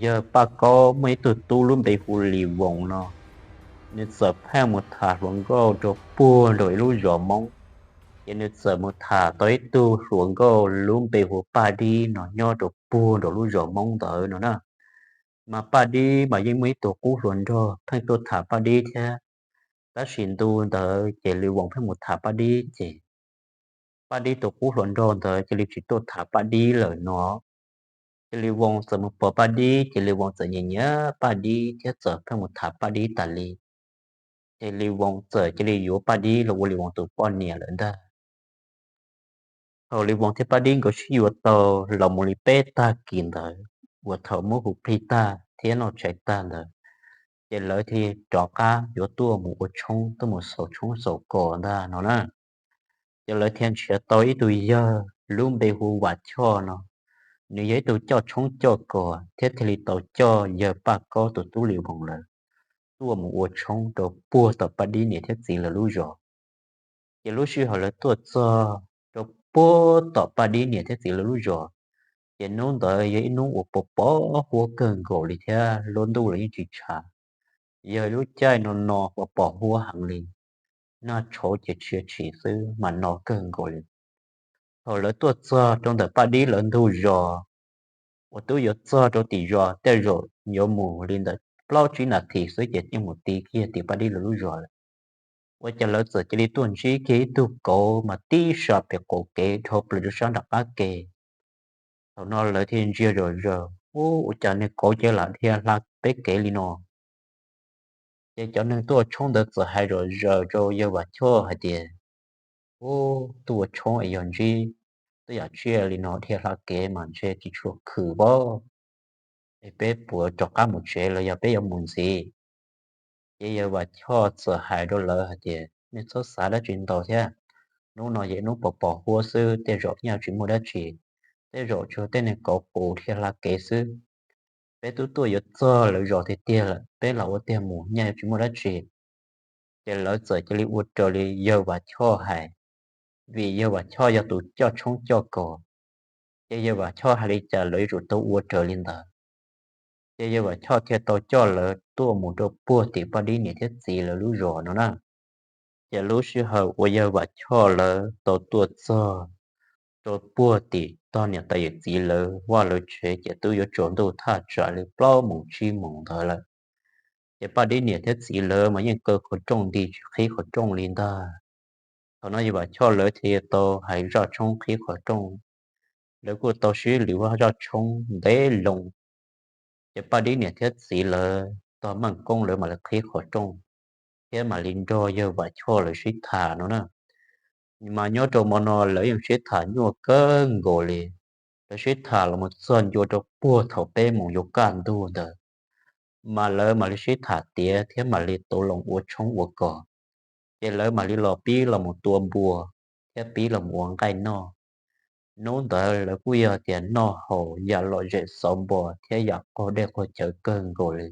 Yawg Paj Kaub muaj ib tug tub lub npe hu Lis Voos no, nws txawm pheej mus tham hluas nkauj rau puag nraum ib lub zos Hmoob. Ces nws txawm mus tham tau ib tug hluas nkauj lub npe hu Paj Dib no nyob rau puag nraum lub zos Hmoob ntawd no na. Mas Paj Dib mas yeej muaj ib tug qub hluas nraug pheej tuaj tham Paj Dib thiab. Tab sis ntu ntawd ces Lis Voos pheej mus tham Paj Dib ces Paj Dib tus qub hluas nraug ntawd cia li tsis tuaj tham Paj Dib lawm no. Ces Lis Voos txawm mus pom Paj Dib ces Lis Voos txawm nyiam nyiam Paj Dib thiab txawm pheej mus tham Paj Dib tas li. Ces Lis Voos txawm cia li yuav Paj Dib los ua Lis Voos tus poj niam lawm ntag. Thaum Lis Voos thiab Paj Dib nkawd sib yuav tau los mus li peb tag kis ntawd, uas thaum muab hu plig tag thiab noj tshais tag ntawd, ces lawv thiaj rov qab yuav tuaj mus ua tshoob, tuaj mus xaus tshoob xaus kos ntag no na. Ces lawv thiaj nrhiav tau ib tug yawg lub npe hu Vam Choj no, nws yog ib tug coj tshoob coj kos thiab thiaj li tau coj yawg Paj Kaub tus tub Lis Voos lawv tuaj mus ua tshoob rau puag tom Paj Dib niam thiab txiv lawv lub zos. Ces lub sij hawm lawv tuaj txog rau puag tom Paj Dib niam thiab txiv lawv lub zos, ces hnub ntawd yog ib hnub uas pos pos huab kawg nkaus li thiab lub ntuj los yeej tsis tshav. Yog lub caij no no pos pos huab heev li, nag tshauv ces tshia tshis xwb mas no kawg nkaus li. Thaum lawv tuaj txog rau ntawm Paj Dib lawv ntug zos, uas twb yuav txog rau tim zos tej zaum yuav mus li ntawm plaub tsib nas this xwb ces yeej mus ti kiag tim Paj Dib lawv lub zos lawm. Ua cas lawv txawm cia li tuaj ntsib kiag ib tug kauv mas tib sab pem qaum kev dhau plaws rau sab nram qab ke. Thaum no lawv thiaj ntsia zom zaws, ub, ua cas niag kauv ces lam dhia hla peb kev li no. Ces cov neeg tuaj ua tshoob ntawd txawm hais zom zaws rau yawg Vam Choj hais tias, ub, tuaj ua tshoob es yog ntsib tej yam tsiaj li no dhia hla kev mas ntshe tsis tshua khwm pab, es peb puas rov qab mus tsev los yog peb yuav mus ntxiv? Ces yawg Vam Choj txawm hais rau lawv hais tias, nej txhob xav dab tsi ntau thiab, hnub no yog hnub pos pos huab xwb, tej zaum nyaj tsis muaj dab tsi, tej zaum tsuas tej neeg kauv qus dhia hla kev xwb. Peb twb tuaj yuav txog lawv zos tiag tiag lawm, peb los ua tiag mus nyaj yuav tsis muaj dab tsi. Ces lawv txawm cia li ua raws li yawg Vam Choj hais, vim yawg Vam Choj yog tus coj tshoob coj kos, ces yawg Vam Choj hais li cas lawv yuav tsum tau ua raws li ntawd. Ces yawg Vam Choj thiaj tau coj lawv tuaj mus rau puag tim Paj Dib niam thiab txiv lawv lub zos no na. Ces lub sij hawm uas yawg Vam Choj lawv tau tuaj txog rau puag tim tog niam tais yawm txiv lawv vaj lawv tsev ces twb yuav tsaus ntuj thaj tsam li plaub moos tsib moos ntawd lawm. Ces Paj Dib niam thiab txiv lawv mas yeej kaw qhov rooj nti tsis qhib qhov rooj li ntag. Thaum no yawg Vam Choj lawv thiaj tau hais zaj tshoob qhib qhov rooj, lawv kuj tau sib lwm vaj zaj tshoob ntev loo. Ces Paj Dib niam thiab txiv lawv tog Meej Koob lawv mam li qhib qhov rooj thiab mam li nrog yawg Vam Choj lawv sib tham no na. Mas nyob rau hmo no lawv yeej sib tham nyuaj kawg nkaus li. Lawv sib tham los mus txog ncua rau puag thaum peb moos yuav kaj ntug ntawd, mas lawv mam li sib tham tiav thiab mam li tau los ua tshoob ua kos. Ces lawv mam li los pib los mus tua npua thiab pib los mus ua nqaij noj. Hnub ntawd lawv kuj yog tias noj haus yam lom zem xauv npo thiab yam qaug dej qaug cawv kawg nkaus li.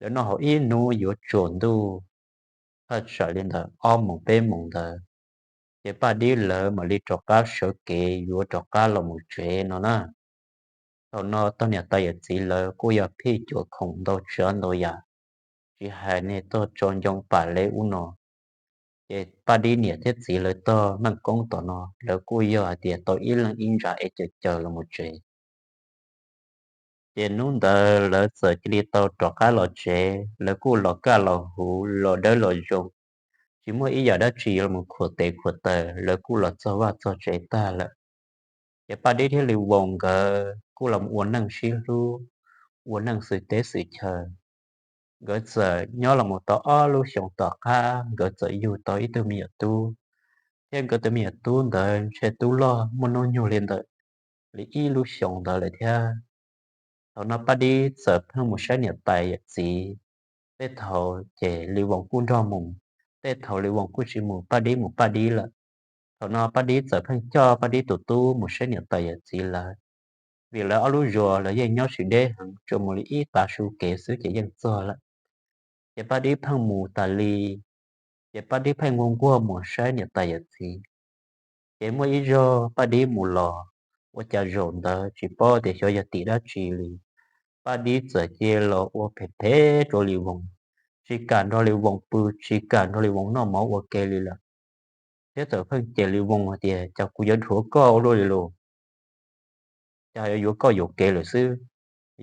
Lawv noj haus ib hnub yuav tsaus ntuj, thaj tsam li ntawm ob moos peb moos ntawd, ces Paj Dib lawv mam li rov qab sawv kev yuav rov qab los mus tsev no na. Thaum no tog niam tais yawm txiv lawv kuj yog phij cuam khoom ntau tsav ntau yam, tsis hais niag tog tso ncoo pam lev ub no. Ces Paj Dib niam thiab txiv lawv tog Meej Koob tom no lawv kuj yog hais tias tau ib leeg ib ntsa es caws caws los mus tsev. Ces hnub ntawd lawv txawm cia li tau rov qab los tsev, lawv kuj los kaj los huv los dawb los zoo, tsis muaj ib yam dab tsi yuav los khuam tes khuam taw, lawv kuj los txog vaj txog tsev tag lawm. Ces Paj Dib thiab Lis Voos nkawd kuj los ua neej sib hlub, ua neej xwm teb xwm chaw. Nkawd txawm nyob los mus tau ob lub xyoos tom qab nkawd txawm yug tau ib tug me nyuam tub, thiab nkawd tus me nyuam tub ntawd ntshe twb loj muaj hnub nyoog li ntawm li ib lub xyoos ntawd lawm thiab. Thaum no Paj Dib txawm pheej mus saib niam tais yawm txiv. Tej thaum ces Lis Voos kuj nrog mus, tej thaum Lis Voos kuj tsis mus, Paj Dib mus Paj Dib lawm. Thaum no Paj Dib txawm pheej coj Paj Dib tus tub mus saib niam tais yawm txiv lawv, vim lawv ob lub zos lawv yeej nyob tsis deb heev, tsuas mus li ib tav su kev xwb ces yeej txog lawm. Ces Paj Dib pheej mus tas li, ces Paj Dib pheej nquag nquag mus saib niam tais yawm txiv. Ces muaj ib zaug Paj Dib mus los, ua cas zaum ntawd tsis paub tias xyov yog tim dab tsi li, Paj Dib txawm cia los ua phem phem rau Lis Voos, tsis kam nrog Lis Voos pw, tsis kam nrog Lis Voos noj mov ua ke li lawm. Thiab txawm pheej cem Lis Voos hais tias, cas kuv yuav dhuav koj ua luaj li los, cas yuav yuav koj yuam kev lawm xwb.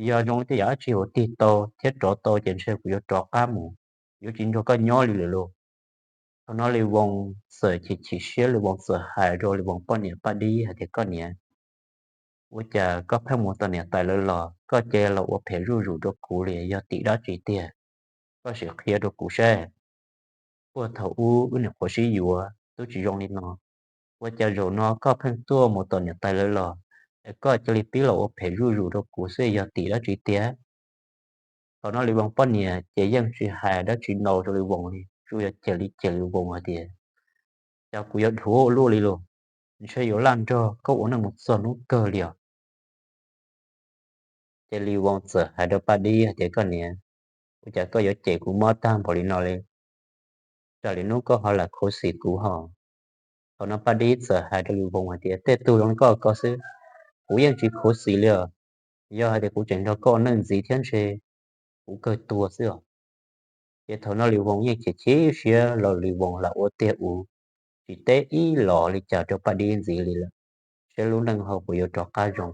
Yog zoo li tej yam dab tsi uas tig tau thiab rov tau ces ntshe kuv yuav rov qab mus, yuav tsis nrog koj nyob li lawm los. Thaum no Lis Voos txawm chim chim siab, Lis Voos txawm hais rau Lis Voos poj niam Paj Dib hais tias, koj niam, ua cas koj pheej mus tom niam tais lawv los, koj cia los ua phem zuj zus rau kuv li, yog tim dab tsi tiag? Koj sim qhia rau kuv saib. Puag thaum ub wb niam qhuav sib yuav twb tsis zoo li no, ua cas zaum no koj pheej tuaj mus tom niam tais lawv los, es koj cia li pib los ua phem zuj zus rau kuv xwb, yog tim dab tsi tiag? Thaum no Lis Voos poj niam ces yeej tsis hais dab tsi ntau rau Lis Voos li, tsuas yog cem li cem Lis Voos hais tias, cas kuv yuav dhuav ua luaj li los, ntshe yuav laj nrog koj ua neej mus txog hnub kawg li os. Ces Lis Voos txawm hais rau Paj Dib hais tias, koj niam, ua cas koj yuav cem kuv mob tag npaum li no li? Tsam li hnub koj ho lam khuv xim kuv hos. Thaum no Paj Dib txawm hais rau Lis Voos hais tias, tej tug zoo li koj ko xwb, kuv yeej tsis khuv xim li os. Yog hais tias kuv tseem nrog koj ua neej ntxiv thiab ntshe kuv kawg tuag xwb os. Ces thaum no Lis Voos yeej chim chim siab los Lis Voos lam ua tiag ua, tsis teb ib los li cas rau Paj Dib ntxiv li lawm, saib lub neej ho puas yuav rov qab zoo.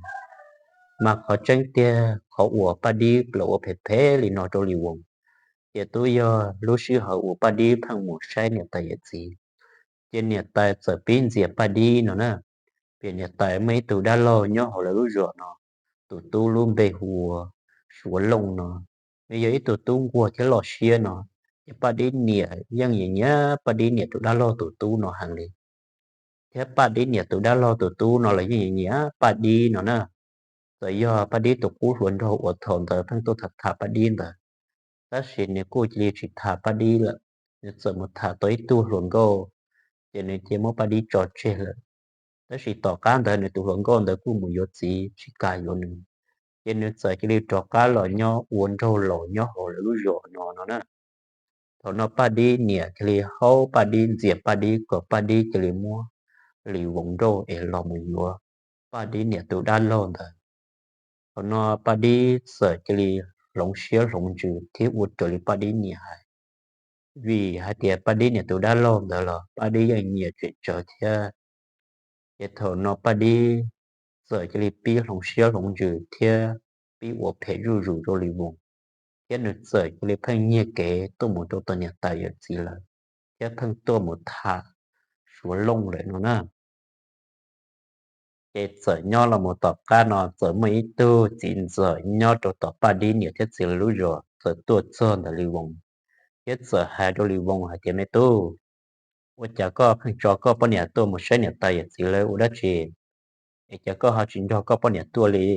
Mas qhov tseeb tiag qhov uas Paj Dib los ua phem phem li no rau Lis Voos, ces twb yog lub sij hawm uas Paj Dib pheej mus saib niam tais yawm txiv, ces niam tais txawm pib ntxias Paj Dib no na. Vim niam tais muaj ib tug dab laug nyob hauv lawv lub zos no, tus tub lub npe hu ua Suav Looj no, nws yog ib tug tub nquag thiab loj siab no, ces Paj Dib niam yeej nyiam nyiam Paj Dib niam tus dab laug tus tub no heev li. Thiab Paj Dib niam tus dab laug tus tub no los yeej nyiam nyiam Paj Dib no na. Txawm yog Paj Dib tus qub hluas nraug uas thaum ntawd pheej tuaj tham tham Paj Dib ntawd, tab sis nws kuj cia li tsis tham Paj Dib lawm, nws txawm mus tham tau ib tug hluas nkauj, ces nws cia muab Paj Dib tso tseg lawm. Tab sis tom qab ntawd nws tus hluas nkauj ntawd kuj mus yuav txiv tsis kam yuav nws, ces nws txawm cia li rov qab los nyob ua nraug laus nyob hauv lawv lub zos no no na. Thaum no Paj Dib niam cia li haub Paj Dib, ntxias Paj Dib kom Paj Dib cia li muab Lis Voos nrauj es los mus yuav Paj Dib niam tus dab laug ntawd. Thaum no Paj Dib txawm cia li hloov siab hloov ntsws thiab ua raws li Paj Dib niam hais, vim hais tias Paj Dib niam tus dab laug ntawd los Paj Dib yeej nyiam tseem tsawv thiab. Ces thaum no Paj Dib txawm cia li pib hloov siab hloov ntsws thiab pib ua phem zuj zus rau Lis Voos, thiab nws txawm cia li pheej nyiag kev tuaj mus rau tom niam tais yawm txiv lawm, thiab pheej tuaj mus tham Suav Looj lawm no na. Ces txawm nyob los mus tom qab no txawm muaj ib tug txiv ntxawm nyob rau tom Paj Dib niam thiab txiv lawv lub zos txawm tuaj txog ntawm Lis Voos, thiab txawm hais rau Lis Voos hais tias, me tub, ua cas koj pheej tso koj poj niam tuaj mus saib niam tais yawm txiv lawv ua dab tsi? Es cas koj ho tsis nrog koj poj niam tuaj li?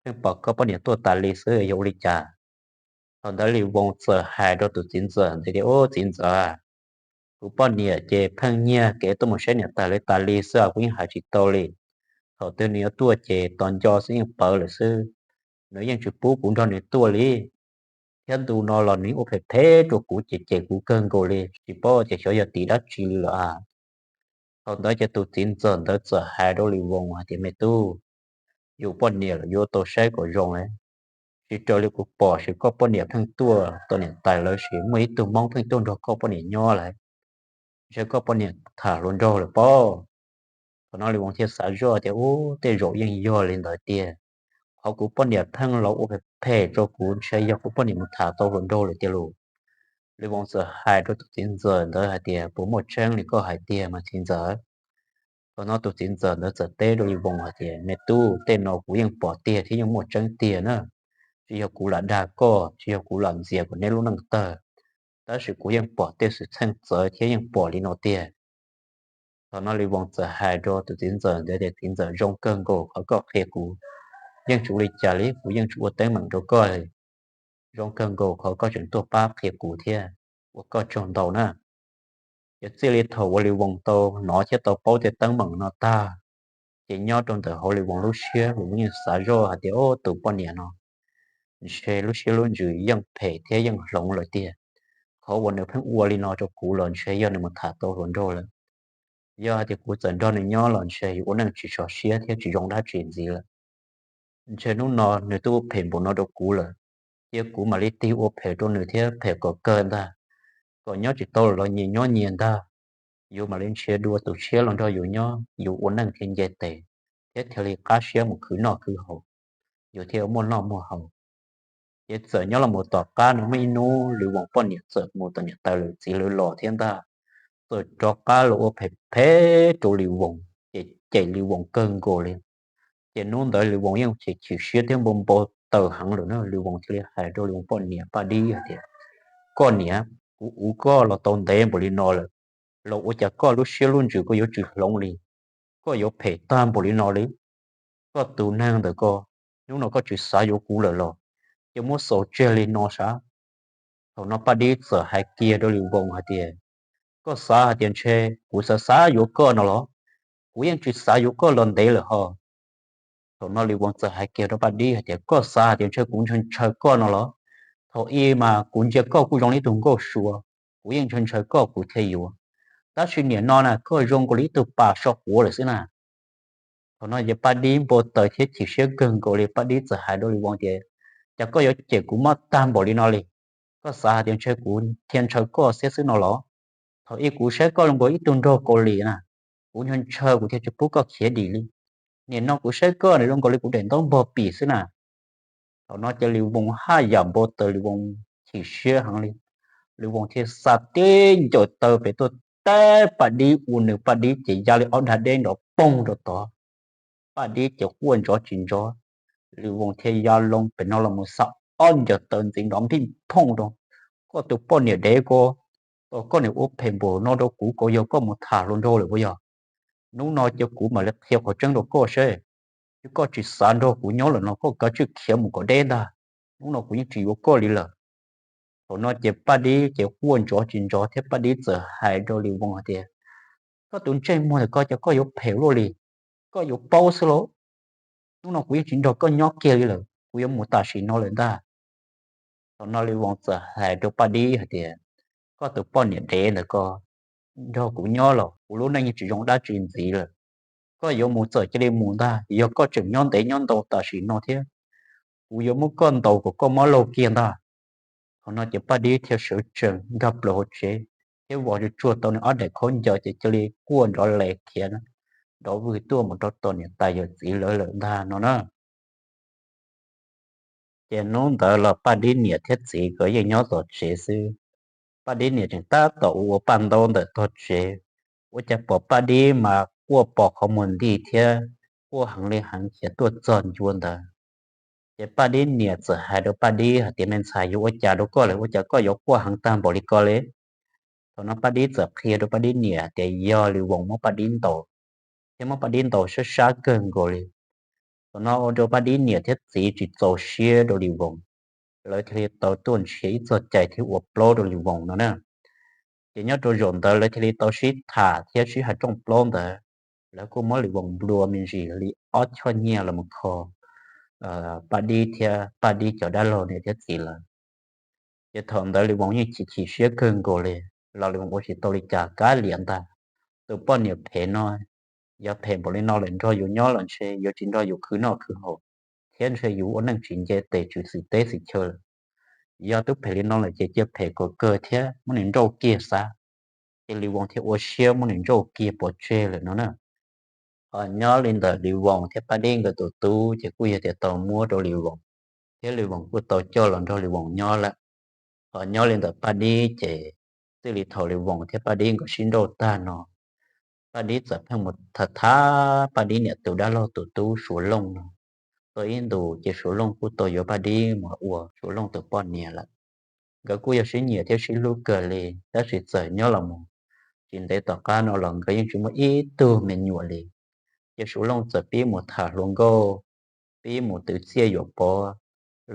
Pheej pom koj poj niam tuaj tas li xwb, yog ua li cas? Thaum ntawd Lis Voos txawm hais rau tus txiv ntxawm ntawd tias, ub, txiv ntxawm, kuv poj niam ces pheej nyiag kev tuaj mus saib niam tais lawv tas li xwb, kuv yeej hais tsis tau li. Thaum twg nws yuav tuaj ces tos nco xwb, yeej pawv lawm xwb. Nws yeej tsis pub kuv nrog nws tuaj li, thiab ntu no los nws ua phem phem rau kuv ces cem kuv kawg nkaus li, tsis paub tias xyov yog tim dab tsi li lawm a. Thaum ntawd ces tus txiv ntxawm ntawd txawm hais rau Lis Voos hais tias, me tub, yus poj niam los yuav tau saib kom zoo lawm. Tsis raws li kuv pom ces koj poj niam pheej tuaj tom niam tais lawv, ces muaj ib tug Hmoob pheej tuaj nrog koj poj niam nyob lawm, ntshe koj poj niam tham hluas nraug lawm pob. Thaum no Lis Voos thiaj xav zoj tias, ub, tej zaum yeej yog li ntawd tiag. Qhov kuv poj niam pheej los ua phem phem rau kuv, ntshe yog kuv poj niam mus tham tau hluas nraug lawm tiag lauj. Lis Voos txawm hais rau tus txiv ntxawm ntawd hais tias, puas muaj tseeb li koj hais tiag mas txiv ntxawm? Thaum no tus txiv ntxawm ntawd txawm teb rau Lis Voos hais tias, me tub, tej no kuv yeej pom tiag thiab yeej muaj tseeb tiag na. Tsis yog kuv lam dag koj, tsis yog kuv lam ntxias kom neb lub neej tawg, tab sis kuv yeej pom tej xwm txheej txawv thiab yeej pom li no tiag. Thaum no Lis Voos txawm hais rau tus txiv ntxawm ntawd tias, txiv ntxawm, zoo kawg nkaus qhov koj qhia kuv, yeej tsis ua li cas li, kuv yeej tsis ua teeb meem rau koj li. Zoo kawg nkaus qhov koj tseem tuaj pab qhia kuv thiab, ua koj tsaug ntau na. Ces txij li thaum uas Lis Voos tau hnov thiab tau paub tej teeb meem no tag, ces nyob rau ntawm hauv Lis Voos lub siab, Lis Voos yeej xav zoj hais tias, o, tus poj niam no ntshe lub siab lub ntsws yeej phem thiab yeej hloov lawm tiag. Qhov uas nws pheej ua li no rau kuv los ntshe yog nws mus tham tau hluas nraug lawm. Yog hais tias kuv txawm nrog nws nyob los ntshe yuav ua neej tsis tso siab thiab tsis zoo dab tsi ntxiv lawm. ntshe hnub no nws twb ua phem npaum no rau kuv lawm, cia kuv mam li tig ua phem rau nws thiab phem kom kawg ntag, kom nyob tsis tau los nyias nyob nyias ntag. Yuav mam li nrhiav dua tus tshiab los nrog yus nyob, yus ua neej thiaj nce tes, thiab thiaj li qab siab mus khwv noj khwv haus, yus thiaj muaj noj muaj haus. Ces txawm nyob los mus tom qab no muaj ib hnub Lis Voos poj niam txawm mus tom niam tais lawv txiv lawv los thiab ntag, txawm rov qab los ua phem phem rau Lis Voos ces cem Lis Voos kawg nkaus li. Ces hnub ntawd Lis Voos yeej chim chim siab thiab npau npau taws heev lawm na, Lis Voos thiaj li hais rau Lis Voos poj niam Paj Dib hais tias, koj niam, kuv uv koj los tau ntev npaum li no lawm, los ua cas koj lub siab lub ntsws koj yuav tsis hloov li, koj yuav phem tag npaum li no li? Koj tus neeg ntawm ko, hnub no koj tsis xav yuav kuv lawm los? Ces muab xaus tseg li no sav. Thaum no Paj Dib txawm hais kiag rau Lis Voos hais tias, koj xav hais tias ntshe kuv xav xav yuav koj no los? Kuv yeej tsis xav yuav koj los ntev lawm ho. Thaum no Lis Voos txawm hais kiag rau Paj Dib hais tias, koj xav hais tias ntshe kuv ntshaw ntshaw koj no los? Thaum ub mas kuv ntsia koj kuj zoo li ib tug nkauj sua, kuv yeej ntshaw ntshaw koj kuv thiaj yuav. Tab sis nim no na koj zoo nkaus li ib tug pas so quav lawm xwb na. Thaum no ces Paj Dib npau taws thiab chim siab kawg nkaus li, Paj Dib txawm hais rau Lis Voos tias, cas koj yuav cem kuv mob tag npaum li no li? Koj xav hais tias ntshe kuv thiaj ntshaw koj xiab xwb no los? Thaum ub kuv saib koj zoo nkaus ib tug nraug Kaus Lim na, kuv ntshaw ntshaw kuv thiaj tsis pub koj khiav dim li. Nim no kuv saib koj zoo nkaus li kuv daim ntaub npog pim xwb na. Thaum no ces Lis Voos haj yam npau taws, Lis Voos chim siab heev li. Lis Voos thiaj xa tib ncaws taw pem tuaj teb Paj Dib ua nws Paj Dib ces ya li ob dag deb nrov poog rau tod. Paj Dib ces quaj ntsov tsis ntsov. Lis Voos thiaj ya loo pem no los mus xa ob ncaws taw ntxiv nrov npij phooj rau. Koj tus poj niam dev ko, koj niam ua phem npaum no rau kuv ko yog koj mus tham hluas nraug lawm puas yog? Hnub no cia kuv mam li qhia qhov tseeb rau koj seb, yog koj tsis xav nrog kuv nyob lawm no koj kav tsij khiav mus kom deb ntag, hnub no kuv yeej tsis yuav koj li lawm. Thaum no ces Paj Dib ces quaj ntsov tsis ntsov thiab Paj Dib txawm hais rau Lis Voos hais tias, koj tus ntsej muag ntawm ko cas koj yuav phem luaj li, koj yuav paub xwb lauj. Hnub no kuv yeej tsis nrog koj nyob kiag li lawm, kuv yuav mus tam sim no lawm ntag. Thaum no Lis Voos txawm hais rau Paj Dib hais tias, koj tus poj niam dev ntawm ko, nrog kuv nyob los kuv lub neej yeej tsis zoo dab tsi ntxiv lawm. Koj yuav mus txawm cia li mus ntag, yog koj tseem nyob ntev nyob ntau tam sim no thiab, kuv yuav muab koj ntaus kom koj mob laug kiag ntag. Thaum no ces Paj Dib thiaj sawv tsees nkag plaws hauv tsev thiab vos tsuag tsuag tau nws ob daim khaub ncaws ces cia li quaj nrov les khiav nrov vwg tuaj mus rau tom niam tais yawm txiv lawv lawm ntag no na. Ces hnub ntawd los Paj Dib niam thiab txiv nkawd yeej nyob tom tsev xwb. Paj Dib niam tseem tab tom ua ua paj ntaub ntawm tog tsev, ua cas pom Paj Dib mas quaj pos qhov muag nti thiab quaj heev li heev khiav tuaj txog ncua ntawd. Ces Paj Dib niam txawm hais rau Paj Dib hais tias, me ntxhais, yuav ua cas rau koj lawm, ua cas koj yuav quaj heev tag npaum li ko li? Thaum no Paj Dib txawm qhia rau Paj Dib niam hais tias yog Lis Voos muab Paj Dib ntaus, thiab muab Paj Dib ntaus sab sab kawg nkaus li. Thaum no ua rau Paj Dib niam thiab txiv tsis txaus siab rau Lis Voos, lawv thiaj li tau tuaj nrhiav ib txoj cai thiab ua plaub rau Lis Voos no na. Ces nyob rau zaum ntawd lawv thiaj li tau sib tham thiab sib hais rooj plaub ntawd, lawv kuj muab Lis Voos nplua me ntsis li ob choj nyiaj los mus kho Paj Dib thiab Paj Dib cov dab laug niam thiab txiv lawm. Ces thaum ntawd Lis Voos yeej chim chim siab kawg nkaus li, los Lis Voos ua tsis tau li cas, kav liam ntag. Tus poj niam phem no, yog phem npaum li no lawm nrog yus nyob los ntshe yuav tsis nrog yus khwv noj khwv haus, thiab ntshe yus ua neej tsis nce tes tswv xwm teb xwm chaw lawm. Yog twb phem li no lawm ces cia phem kom kawg thiab muab nws nrauj kiag xav. Ces Lis Voos thiaj ua siab muab nws nrauj kiag pov tseg lawm no na. Ho nyob li ntawm Lis Voos thiab Paj Dib nkawd tus tub ces kuj yog tias tau muab rau Lis Voos, thiab Lis Voos kuj tau coj los nrog Lis Voos nyob lawm. Ho nyob li ntawm Paj Dib ces txij li thaum Lis Voos thiab Paj Dib nkawd sib nrauj tag no, Paj Dib txawm pheej mus tham tham Paj Dib niam tus dab laug tus tub Suav Looj no. Tau ib ntus ces Suav Looj kuj tau yuav Paj Dib mus ua Suav Looj tus poj niam lawm. Nkawd kuj yog sib nyiam thiab sib hlub kawg li, tab sis txawm nyob los mus tsis ntev tom qab no los nkawd yeej tsis muaj ib tug me nyuam li. Ces Suav Looj txawm pib mus tham hluas nkauj, pib mus twv txiaj yuam pov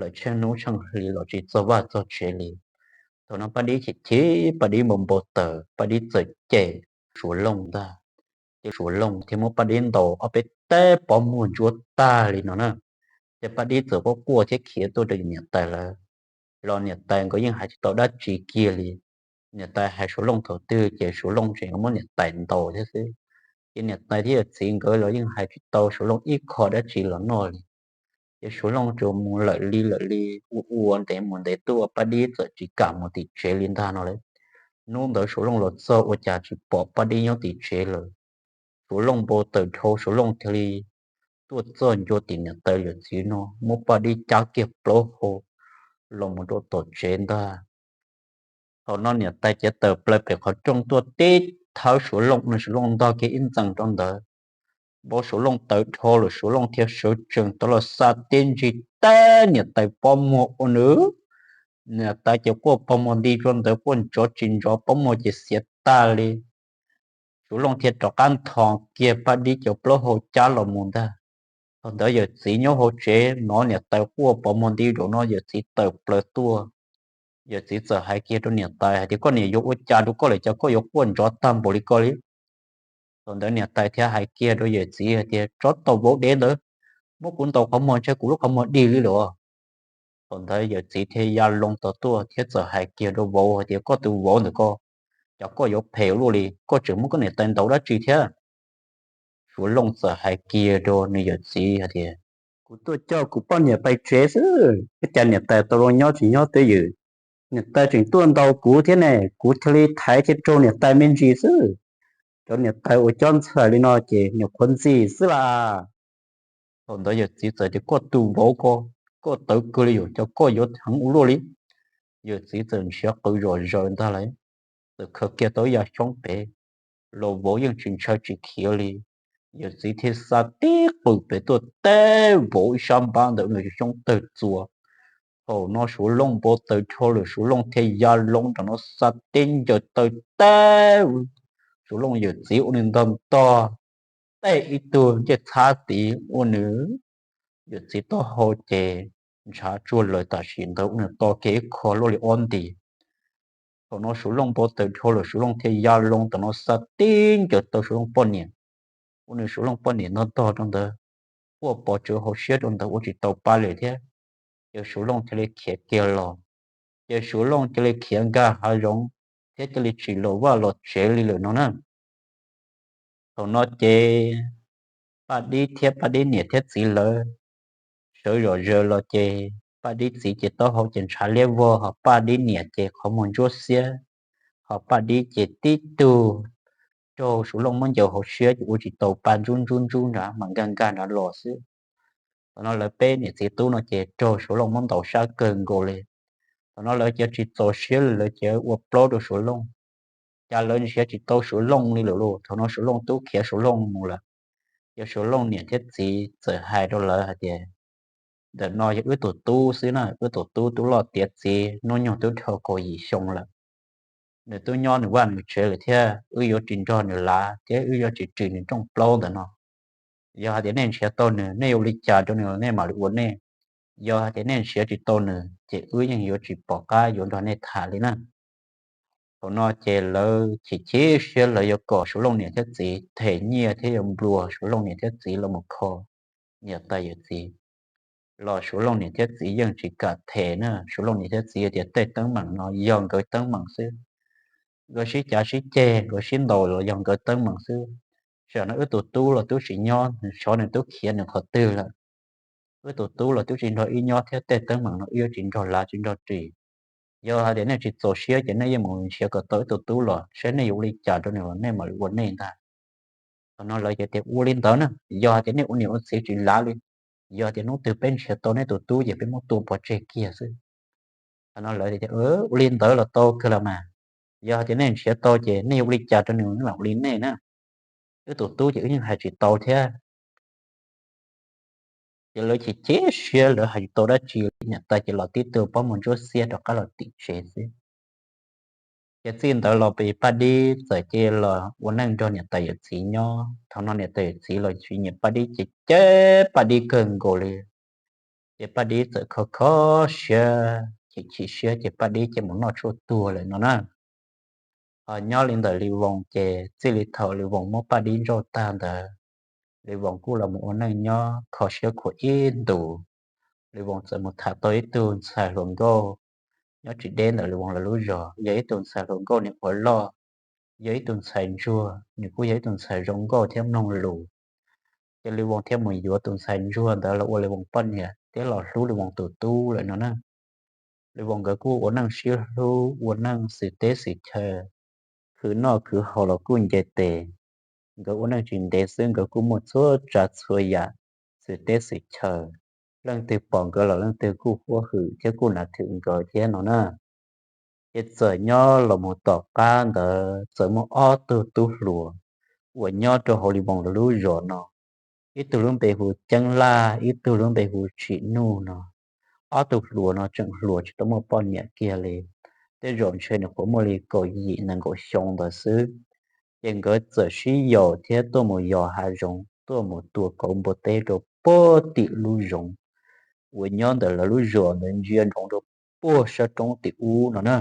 lawm tsheej hnub tsheej hli los tsis txog vaj txog tsev li. Thaum no Paj Dib chim chim, Paj Dib npau npau taws, Paj Dib txawm cem Suav Looj ntag. Ces Suav Looj thiaj muab Paj Dib ntaus ob peb teg pov muag ntsuab tag li no na. Ces Paj Dib txawm quaj quaj thiab khiav tuaj rau niam tais lawv, los niam tais nkawd yeej hais tsis tau dab tsi kiag li. Niam tais hais Suav Looj thaum twg ces Suav Looj tseem muab niam tais ntaus thiab xwb. Ces niam tais thiab yawm txiv nkawd los yeej hais tsis tau Suav Looj ib qho dab tsi los noj li. Ces Suav Looj tsuas mus lawm li lawm li, ua ua ntev mus ntev tuaj, Paj Dib txawm tsis kam mus tim tsev li ntag no lawm. Hnub ntawd Suav Looj los txog ua cas tsis pom Paj Dib nyob tim tsev lawm. Suav Looj npau taws dhau, Suav Looj thiaj li tuaj txog ncua tim niam tais yawm txiv no, muab Paj Dib cab kiag plaub hau los mus rau tom tsev ntag. Thaum no niam tais cev tawm plaws pem qhov rooj tuaj teb thawb Suav Looj no, Suav Looj ntog kiag ib ntxees rau ntawd. Npau Suav Looj tawv dhau lawm, Suav Looj thiaj sawv tsees tau los xa teb ntsig teb niam tais pob muag ua nws. Niam tais ces quaj pob muag nti rau ntawd, quaj ntsov tsis ntsov, pob muag ces xiav tag li. Suav Looj thiaj rov qab nthos kiag Paj Dib cov plaub hau cab los mus ntag. Thaum ntawd yawm txiv nyob hauv tsev hnov niam tais quaj pob muag nti zaum no, yawm txiv tawm plaws tuaj. Yawm txiv txawm hais kiag rau niam tais hais tias, koj niam yuav ua cas rau koj lawm, cas koj yuav quaj ntsov tag npaum li ko li? Thaum ntawd niam tais thiaj hais kiag rau yawm txiv hais tias, tsov tau vauv dev ntawd muab kuv ntaus qhov muag, ntshe kuv lub qhov muag dig li lawm. Thaum ntawd yawm txiv thiaj ya loo tod tuaj thiab txawm hais kiag rau vauv hais tias, koj tus vauv ntawm ko, cas koj yuav phem luaj li, koj tseem muab koj niam tais ntaus dab tsi thiab? Suav Looj txawm hais kiag rau nws yawm txiv hais tias, kuv tuaj coj kuv poj niam pais tsev xwb, ua cas niam tais tau zoo nyob tsis nyob twj ywm. Niam tais tseem tuaj ntaus kuv thiab ne, kuv thiaj li thaiv thiaj raug niam tais me ntsis xwb. Cov niam tais uas cob ntxhais li no ces nyuam qhuav ntxim xwb las. Thaum ntawd yawm txiv txawm tias, koj tus vauv ko, koj tawv kawg li yom, cas koj yuav heev ua luaj li? Yawm txiv txawm nrhiav qws zom zaws ntag lawm, txawm khaws kiag tau ib yav xyoob pem, los vauv yeej tsis ntshaw tsis khiav li. Yawm txiv thiaj xa tib qws pem tuaj teb vauv ib sab npab ntawd, nws xyoob tawg txuas. Thaum no Suav Looj npau taws dhau lawm, Suav Looj thiaj ya loo nram no xa teb ncaws taw teb Suav Looj yawm txiv ua nws ntog ntog, tej ib tug ncej txhab tid ua nws yawm txiv taub hau ces ntshav tsuag lawm tam sim ntawd ua nws to kiag ib qho luaj li ob nti. Thaum no Suav Looj npau taws dhau lawm, Suav Looj thiaj ya loo tom no xa teb ncaws taw Suav Looj poj niam, ua nws Suav Looj poj niam ntog ntog rau ntawd, quaj pov tsawv hauv siab rau ntawd ua tsis tau pa li thiab. Ces Suav Looj thiaj li khiav kiag los, ces Suav Looj cia li khiav nkag hav zoov thiab cia li tsis los vaj los tsev li lawm no na. Thaum no ces Paj Dib thiab Paj Dib niam thiab txiv lawv sawv zom zaws los ces Paj Dib txiv ces taub hau ces ntshav liab vog, ho Paj Dib niam ces qhov muag ntsuab xiab, ho Paj Dib ces tib tug raug Suav Looj muab ncaws hauv siab ces ua tsis tau pa, ntsub ntsub ntsub nrad mas nkag nkag nrad los xwb. Thaum no lawv peb niam txiv tub no ces raug Suav Looj muab ntaus sab kawg nkaus li. Thaum no lawv cia tsis txaus siab li, lawv cia ua plaub rau Suav Looj. Cas lawv nrhiav tsis tau Suav Looj li lawm lauj. Thaum no Suav Looj tub khiav Suav Looj mus lawm. Ces Suav Looj niam thiab txiv txawm hais rau lawv hais tias, ntawm no yog wb tus tub xwb na, wb tus tub tub loj tiav txiv, hnub nyoog twb dhau kaum yim xyoo lawm. Nws twb nyob nws vaj nws tsev lawm thiab, wb yuav tsis nrog nws lav thiab wb yuav tsis ris nws rooj plaub ntawm no. Yog hais tias nej nrhiav tau nws, nej yuav ua li cas rau nws los nej mam li ua nej. Yog hais tias nej nrhiav tsis tau nws ces wb yeej yuav tsis pom qab yuav nrog nej tham li na. Thaum no ces lawv chim chim siab, lawv yuav kom Suav Looj niam thiab txiv them nyiaj thiab yuav nplua Suav Looj niam thiab txiv los mus kho niam tais yawm txiv. Los Suav Looj niam thiab txiv yeej tsis kam them na. Suav Looj niam thiab txiv tias tej teeb meem no yog nkawd teeb meem xwb, nkawd sib cav sib ceg, nkawd sib ntaus los yog nkawd teeb meem xwb. Tam sim no wb tus tub los twb tsis nyob, xyov nws twb khiav nws qhov twg lawm. Wb tus tub los twb tsis nrog wb nyob thiab, tej teeb meem no wb yuav tsis nrog lav tsis nrog ris. Yog hais tias nej tsis txaus siab ces nej yeej mus nrhiav kom tau wb tus tub los saib nej yuav ua li cas rau nws los nej mam li ua nej ntag. Thaum no lawv ces tias ua li ntawd na, yog hais tias nej ua niam ua txiv tsis lav li, yog hais tias hnub twg peb nrhiav tau nej tus tub ces peb muab tua pov tseg kiag xwb. Thaum no lawv tias ua li ntawd los tau kawg los mas, yog hais tias nej nrhiav tau ces nej yuav ua li cas rau nws nej mam ua li nej na. Wb tus tub ces wb yeej hais tsis tau thiab. Ces lawv chim chim siab, lawv hais tsis tau dab tsi li, niam tais ces los tib tug pob muag ntsuab xiab rov qab los tim tsev xwb. Ces txij ntawd los pes Paj Dib txawm cia los ua neej nrog niam tais yawm txiv nyob. Thaum no niam tais yawm txiv los tsis nyiam Paj Dib ces cem Paj Dib kawg nkaus li. Ces Paj Dib txawm kho kho siab, chim chim siab ces Paj Dib cia mus noj tshuaj tuag lawm no na. Ho nyob li ntawm Lis Voos ces txij li thaum Lis Voos muab Paj Dib ntsauj tag ntawd, Lis Voos kuj los mus ua neej nyob kho siab khuav ib ntus. Lis Voos txawm mus tham tau ib tug ntxhais hluas nkauj nyob tsis deb ntawm Lis Voos lawv lub zos, yog ib tug ntxhais hluas nkauj niam ua loj, yog ib tug ntxhais ntsuag, nws kuj yog ib tug ntxhais zoo nkauj thiab mloog lus. Ces Lis Voos thiaj mus yuav tus ntxhais ntsuag ntawd los ua Lis Voos poj niam. thiab los hlub Lis Voos tus tub lawm no na. Lis Voos nkawd kuj ua neej sib hlub ua neej xwm teb xwm chaw, khwv noj khwv haus los kuj nce tes. Nkawd ua neej tsis ntev xwb nkawd kuj muaj txhua tsav txhua yam xwm teb xwm chaw, leej twg pom nkawd los leej twg kuj huab hwm thiab kuj nav thwm nkawd thiab no na. Ces txawm nyob los mus tom qab ntawd txawm muaj ob tug tub hluas uas nyob rau hauv Lis Voos lawv lub zos no, ib tug lub npe hu Ceeb Laj, ib tug lub npe hu Tsim Nuj no. Ob tug hluas no tseem hluas tsis tau muaj poj niam kiag li, tej zaum ntshe nws qhuav muaj li kaum yim nees nkaum xyoo ntawd xwb. Ces nkawd txawm sib yaum thiab tuaj mus yos hav zoov tuaj mus tua kauv npua teb rau puag tim lub zoov uas nyob ntawm lawv lub zos ntawd ntsia ntsoov rau puag sab roob tim ub no na.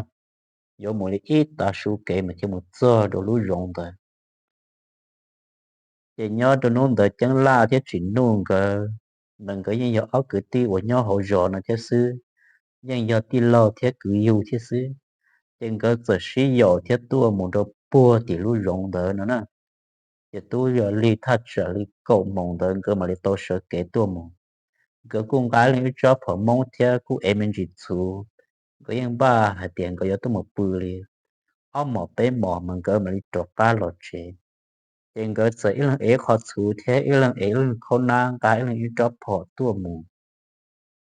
Yuav mus li ib tav su kev mas thiaj mus txog rau lub zoov ntawd. Ces nyob rau hnub ntawd Ceeb Laj thiab Tsim Nuj nkawd, nkawd yeej yog ob kwv tij uas nyob hauv zos no thiab xwb, yeej yog tij laug thiab kwv yug thiab xwb. Ces nkawd txawm sib yaum thiab tuaj mus rau puag tim lub zoov ntawd no na. Ces twb yog lig thaj tsam li kaum moos ntawd nkawd mam li tau sawv kev tuaj mus. Nkawd kuj nqa ib leeg ib tsob phom Hmoob thiab kuj ev me ntsis txhuv. Nkawd yeej npaj hais tias nkawd yuav tuaj mus pw li ob mos peb mos mas nkawd mam li rov qab los tsev. Ces nkawd txawm ib leeg ev qho txhuv thiab ib leeg ev ib leeg khaub nab, nqa ib leeg ib tsob phom tuaj mus.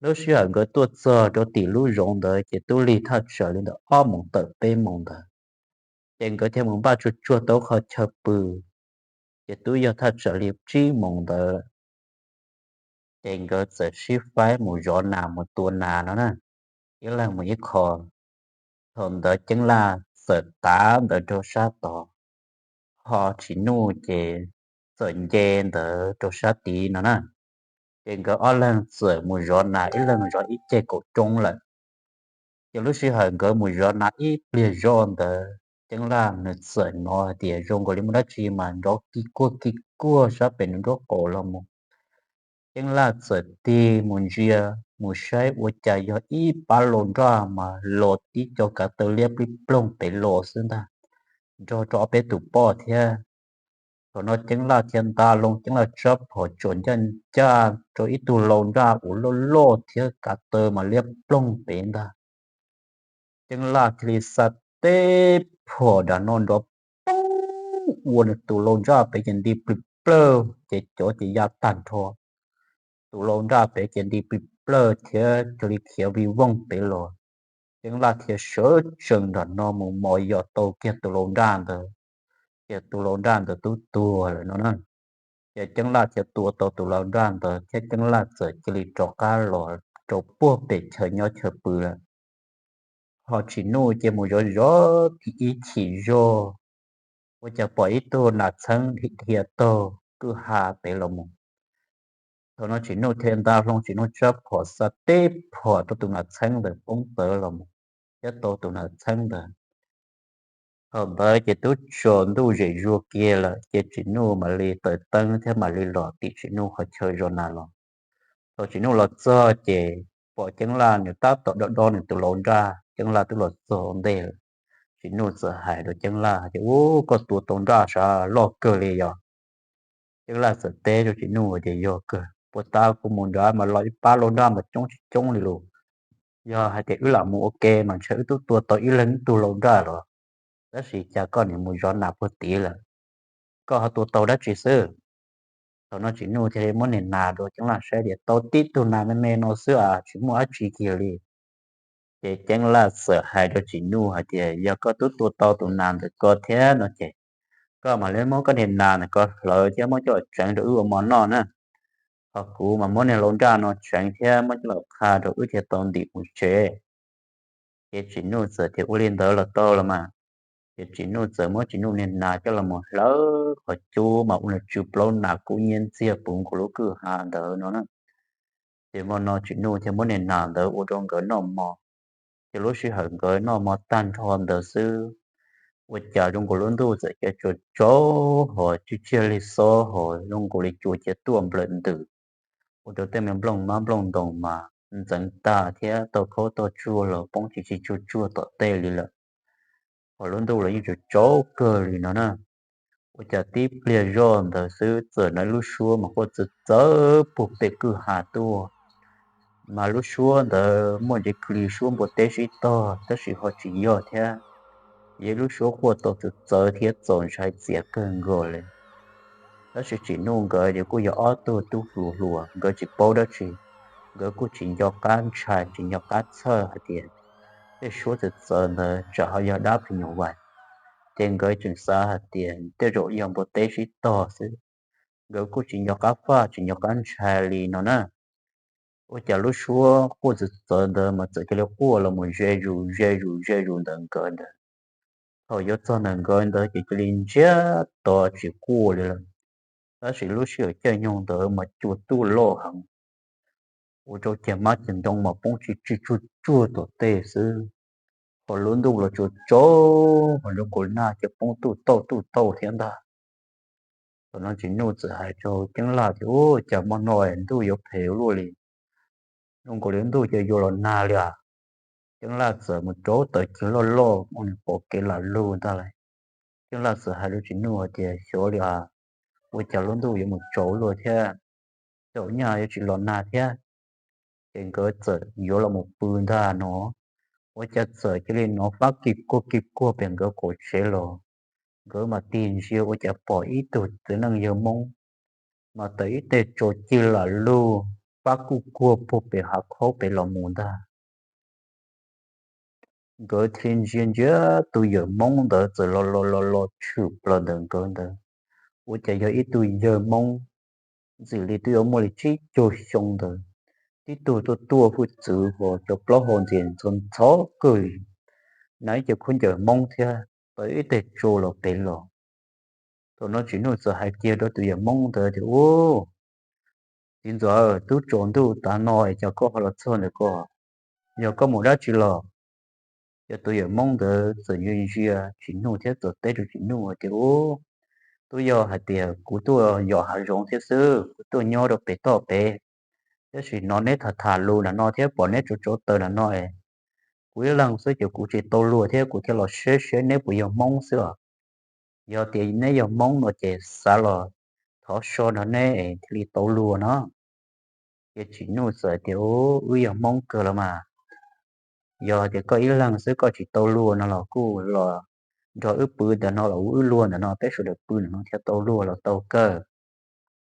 Lub sij hawm nkawd tuaj txog rau tim lub zoov ntawd ces twb lig thaj tsam li ntawm ob moos tawm peb moos ntawd. Ces nkawd thiaj mus npaj tsuag tsuag tau qhov chaw pw, ces twb yog thaj tsam li tsib moos ntawd. Ces nkawd txawm sib faib mus zov nas mus tua nas no na, ib leeg mus ib qho. Thaum ntawd Ceeb Laj txawm tav ntawd rau sab tod, ho Tsim Nuj ces txawm nce ntawd rau sab tid no na. Ces nkawd ob leeg txawm mus zov nas ib leeg zov ib ceg kaum roob lawm. Ces lub sij hawm nkawd mus zov nas ib pliag zoj ntawd Ceeb Laj nws txawm hnov hais tias zoo nkaus li muaj dab tsi mas nrov kig kuag kig kuag sab pem nws nraub qaum los mus. Ceeb Laj txawm tig mus ntsia mus saib ua cas yog ib pab lau nraj mas los tib co kav taw liab plig ploog pem los xwb ntag, nrog rau ob peb tus poj thiab. Thaum no Ceeb Laj thiaj nta loo Ceeb Laj tsab phom tsom ncaj ncaj rau ib tug lau nraj uas loj loj thiab kav taw mas liab ploog pem ntag. Ceeb Laj thiaj li xa teb phom nram no nrov poob ua nws tus lau nraj pem ces nti plig plawg ces cov ces ya tag nrho. Tus lau nraj pem ces nti plig plawg thiab cia li khiav vij voog pem los. Ceeb Laj thiaj sawv tsees nram no mus mos yos tau kiag tus lau nraj ntawd, ces tus lau nraj ntawd twb tuag lawm no na. Ces Ceeb Laj thiaj tua tau tus lau nraj ntawd thiab Ceeb Laj txawm cia li rov qab los rau puag pem chaw nyob chaw pw lawm. Ho Tsim Nuj ces mus zov zov tib ib chim zog, ua cas pom ib tug nas txheeb dhia taug kwj ha pem los mus. Thaum no Tsim Nuj thiaj nta hlo Tsim Nuj tsab phom xa teb phom rau tus nas txheeb ntawd poob tawv los mus, thiab tau tus nas txheeb ntawd. Thaum ntawd ces twb tsaus ntuj zem zuag kiag lawm ces Tsim Nuj mam li taws teeb thiab mam li los tim Tsim Nuj qhov chaw zov nas los. Thaum Tsim Nuj los txog ces pom Ceeb Laj nws tab tom dob dob nws tus lau nraj, Ceeb Laj twb los txog ua ntej lawm. Tsim Nuj txawm hais rau Ceeb Laj tias, Ub, koj tua tau nraj sav loj kawg li yog? Ceeb Laj txawm teb rau Tsim Nuj tias, Yog kawg, puag ta kuv mus nrad mas los ib pab lau nraj mas coob tsis coob li lus. Yog hais tias wb lam mus ua ke mas ntshe wb twb tua tau ib leeg ib tug lau nraj los, tab sis cas koj nim mus zov nas puag tid lawm? Koj ho tua tau dab tsi xwb? Thaum no Tsim Nuj thiaj li muab niag nas rau Ceeb Laj saib tias, Tau tib tug nas me me no xwb as, tsis muaj dab tsi kiag li. Ces Ceeb Laj txawm hais rau Tsim Nuj hais tias, Yog koj twb tua tau tus nas ntawm ko thiab no ces koj mam li muab koj niag nas ntawm ko hlawv thiab muab coj los tseev rau wb ua mov noj na. Ho kuv mas muab niag lau nraj no tseev thiab muab coj los qha rau wb thiaj tau ntim mus tsev. Ces Tsim Nuj txawm tias, Ua li ntawd los tau los mas. Ces Tsim Nuj txawm muab Tsim Nuj niag nas coj los mus hlawv qhov cub mas ua niag tsw plaub nas kub nyiab ntxiag puv nkaus lub kwj ha ntawd no na. Ces hmo no Tsim Nuj thiaj muab niag nas ntawd ua rau nkawd noj mov. Ces lub sij hawm nkawd noj mov tag nrho ntawd xwb, ua cas zoo nkaus lub ntuj txawm ca tsaus tsaus hos tsiag tsiag li xob hos zoo nkaus li cua cia tuaj nplawm ntws, ua rau tej me nplooj mab nplooj ntoos mas ntxeev tag thiab tau khaub tau tsuag los poob tsis tsis tsuag tsuag tom tej li lawm. Hos lub ntuj los yeej tsaus tsaus kawg li no na. Ua cas tib pliag zoj ntawd xwb txawm hnov lub suab mas quaj txawv txawv puag pem kwj ha tuaj. Mas lub suab ntawd muaj ntsis kli suab npua teb sib tog tab sis ho tsis yog thiab. Yog ib lub suab quaj tau txawv txawv thiab txaus ntshai txias kawg nkaus li. Tab sis Tsim Nuj nkawd ces kuj yog ob tug tub hluas hluas, nkawd tsis paub dab tsi, nkawd kuj tsis nco qab ntshai tsis nco qab txhawj hais tias tej suab txawv txawv ntawd tsam ho yog dab phim nyuj vais, ces nkawd tseem xav hais tias tej zaum yog npua teb sib tog xwb. Nkawd kuj tsis nco qab faj tsis nco qab ntshai li no na. Ua cas lub suab quaj txawv txawv ntawd mas txawm cia li quaj los mus ze zus ze zus ze zus ntawm nkawd ntawd. Thaum yuav txog ntawm nkawd ntawd ces cia li ntsiag to tsis quaj li lawm. Tab sis lub sij hawm caij nyoog ntawd mas cua tuaj loj heev, ua rau ceg mab ceg ntoo mas poob tsis tsis tsuag tsuag tom tej xwb. Ho lub ntuj los tsuas tsaus, ho zoo nkaus nag ces poob tuj tauj tuj tauj thiab ntag. Thaum no Tsim Nuj txawm hais rau Ceeb Laj tias, Ua cas hmo no ntuj yuav phem ua luaj li, zoo nkaus li ntuj ces yuav los nag li as. Ceeb Laj txawm mus rau taws cig loj loj ua nws pom kev lam lug ntag lauj. Ceeb Laj txawm hais rau Tsim Nuj hais tias, Xyov li as, ua cas lub ntuj yuav mus tsaus luaj thiab, thaum nyaj yuav tsis los nag thiab. Ces nkawd txawm yuav los mus pw ntag no, ua cas txawm cia li hnov fab kig kuag kig kuag pem nkawd qaum tsev los. Nkawd mam tig ntsia ua cas pom ib tug txiv neej yawg Hmoob mas taws ib teg tsau cig lam lug, fab kuj kuag puag pem hav khaub pem los mus ntag. Nkawd thiaj li ntsia ntsia tus yawm Hmoob ntawd txawm los los los los tshwm plaws ntawm nkawd ntawd, ua cas yog ib tug yawg Hmoob ntxim li twb yuav muaj li tsib caug xyoo ntawd, tib tug tuaj tuaj hwj txwv ho cov plaub hau ntxias ntxhov ntxhov kawg li, hnav ib ce khaub ncaws Hmoob thiab taws ib teg tsau los pem los. Thaum no Tsim Nuj txawm hais kiag rau tus yawm Hmoob ntawd tias, Ub, txiv ntxawm, twb tsaus ntuj tav no es cas koj ho los txog ntawm ko, yog koj mus dab tsi los? Ces tus yawm Hmoob ntawd txawm ntsia ntsia Tsim Nuj thiab txawm teb rau Tsim Nuj hais tias, Ub, twb yog hais tias kuv tuaj yos hav zoov thiab xwb, kuv tuaj nyob rau pem toj pem, tab sis hnov neb tham tham lus nram no thiab pom neb tsau tsau taws nram no es kuv ib leeg xwb ces kuv tsis tau luag thiab kuv thiaj los saib seb neb puas yog Hmoob xwb os. Yog tias neb yog Hmoob no ces xav los thov so nrog neb es thiaj li tau luag no. Ces Tsim Nuj txawm tias, Ub, wb yog Hmoob kawg los mas, yog tias koj ib leeg xwb koj tsis tau luag no los kuj los nrog wb pw ntawm no los ua wb luag ntawm no, peb sawv daws pw ntawm no thiaj tau luag los tau kawg.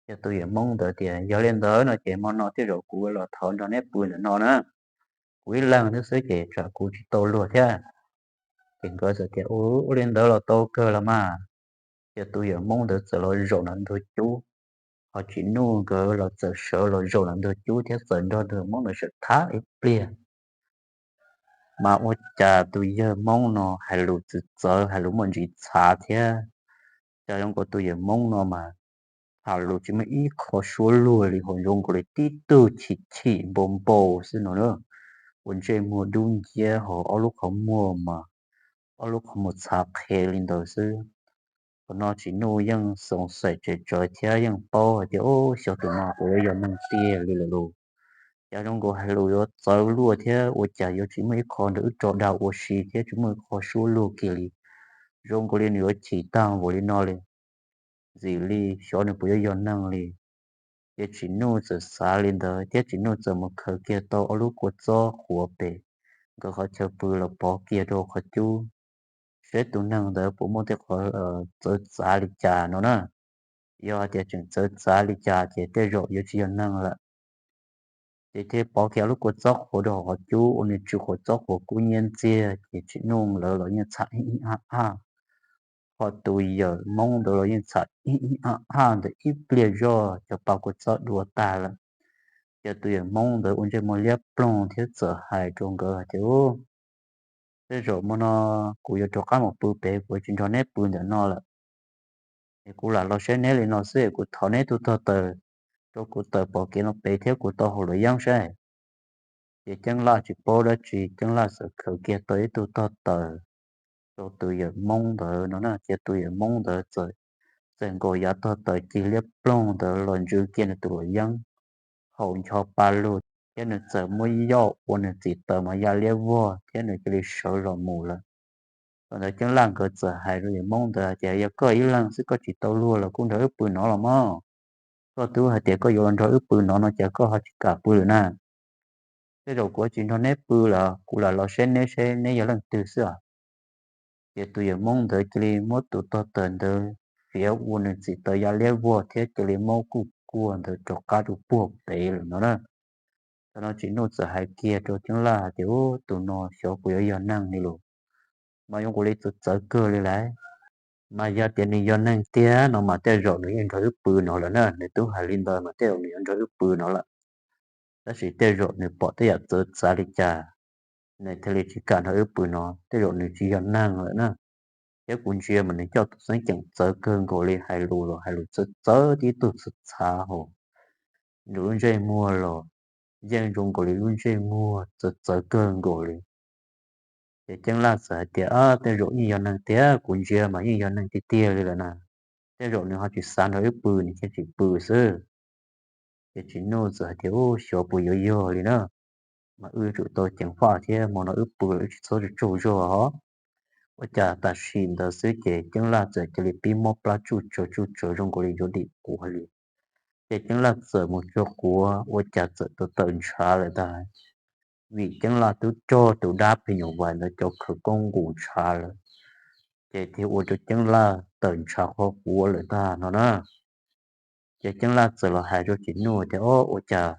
Ces tus yawm Hmoob ntawd tias, Yog li ntawd no ces hmo no tej zaum kuv los thov nrog neb pw ntawm no na, kuv ib leeg thiab xwb ces tsam kuv tsis tau luag thiab. Ces nkawd txawm tias, Ua li ntawd los tau kawg los mas. Ces tus yawm Hmoob ntawd txawm los zaum nram ntug cub, ho Tsim Nuj nkawd los txawm sawv los zaum nram ntug cub thiab txawm nrog tus yawm Hmoob ntawd sawv tham ib pliag. Mas ua cas tus yawg Hmoob no hais lus txawv txawv, hais lus muaj ntsis txhav thiab. Cas zoo nkaus tus yawm Hmoob no mas tham lus tsis muaj ib qho suab luag li, ho zoo nkaus li tib tug chim chim npau npau xwb no na. Ua ntsej muag dub nciab ho ob lub qhov muag mas ob lub qhov muag txhav qhev li ntawd xwb. Thaum no Tsim Nuj yeej xoom xaim tsem tsawv thiab yeej paub hais tias, Ub, xyov tus no puas yuav yog neeg tiag li lawm lauj. Cas zoo nkaus hais lus yuav txawv luaj thiab ua cas yuav tsis muaj ib qho nrog wb rau dag ua si thiab tsis muaj ib qho suab luag kiag li. Zoo nkaus li nws yuav chim tag npaum li no li. Ntxim li xyov nws puas yuav yog neeg li. Ces Tsim Nuj txawm xav li ntawd thiab Tsim Nuj txawm mus khaws kiag tau ob lub kua txob qhuav pem nkawd qhov chaw pw los pov kiag rau qhov cub, seb tus neeg ntawd puas muaj tej qhov txawv txav li cas no na. Yog tias tseem txawv txav li cas ces tej zaum yuav tsis yog neeg lawm. Ces thiaj pov kiag ob lub kua txob qhuav rau hauv qhov cub ua nws tsw qhuav txob qhuav kub nyiab ntxiag, ces Tsim Nuj lawv los yeej txham ib ib ab ab, ho tus yawm Hmoob ntawd los yeej txham ib ib ab ab ntawm ib pliag zoj cov pa kua txob dua tag lawm. Ces tus yawm Hmoob ntawd ua ntsej muag liab ploog thiab txawm hais rau nkawd hais tias, Ub, tej zaum hmo no kuv yuav rov qab mus pw pem, kuv tsis nrog neb pw ntawm no lawm. Es kuv lam los saib neb li no xwb es kuv thov neb tus tog taws rau kuv tawm pom kev no pem thiab kuv tau haus luam yeeb saib. Ces Ceeb Laj tsis paub dab tsi, Ceeb Laj txawm khaws kiag tau ib tug tog taws rau tus yawm Hmoob ntawd no na. Ces tus yawm Hmoob ntawd txawm txais nkaus yav tog taws cig liab ploog ntawd los ntsw kiag nws tus luam yeeb, haus ncho pa lug thiab nws txawm muab yoj ua nws txim taws mas ya liab vog thiab nws cia li sawv los mus lawm. Thaum ntawd Ceeb Laj nkawd txawm hais rau yawm Hmoob ntawd hais tias, Yog koj ib leeg xwb koj tsis tau luag los kuj nrog wb pw no los mas. Koj twb hais tias koj yuav los nrog wb pw no no cas koj ho tsis kam pw lawm na? Tej zaum kuv tsis nrog neb pw lawm, kuv lam los saib neb seb neb yog leej twg xwb os. Ces tus yawm Hmoob ntawd cia li muab tus tog taws ntawd fiav ua nws txim taws ya liab vog thiab cia li muab kuj kuaj ntawd rov qab rau puag pem lawm no na. Thaum no Tsim Nuj txawm hais kiag rau Ceeb Laj hais tias, Ub, tus no xyov puas yuav yog neeg li los, mas yuav nkaus li txawv txawv kawg li lawm. Mas yog tias nws yog neeg tiag no mas tej zaum nws yeej nrog wb pw no lawm na, nws twb hais li ntawd mas tej zaum nws yuav nrog wb pw no lawm. Tab sis tej zaum nws pom tej yam txawv txav li cas, nws thiaj li tsis kam nrog wb pw no, tej zaum nws tsis yog neeg lawm na. Thiab kuv ntsia mas nws coj tus xeeb ceem txawv kawg nkaus li, hais lus los hais lus txawv txawv tib tug txhav txhav hos, nws lub ntsej muag los yeej zoo nkaus li lub ntsej muag txawv txawv kawg nkaus li. Ces Ceeb Laj txawm hais tias, Tej zaum yeej yog neeg tiag, kuv ntsia mas yeej yog neeg tiag tiag li lawm na. Tej zaum nws ho tsis xav nrog wb pw, nws thiaj tsis pw xwb. Ces Tsim Nuj txawm hais tias, Ub, xyov puas yuav yog li na. Mas wb yuav tsum tau ceev faj thiab, hmo no wb pw los wb tsis txhob tsaug zog os. Ua cas tam sim ntawd xwb ces Ceeb Laj txawm cia li pib mob plab tsuj tsawv tsuj tsawv zoo nkaus li yuav dim quav li. Ces Ceeb Laj txawm mus tso quav ua cas txawm tawm tawm ntshav lawm ntag. Vim Ceeb Laj twb rog tus dab phim nyuj vais ntawd cov khawv koob nqus ntshav lawm, ces thiaj ua rau Ceeb Laj tawm ntshav qhov quav lawm ntag no na. Ces Ceeb Laj txawm los hais rau Tsim Nuj tias, Ob, ua cas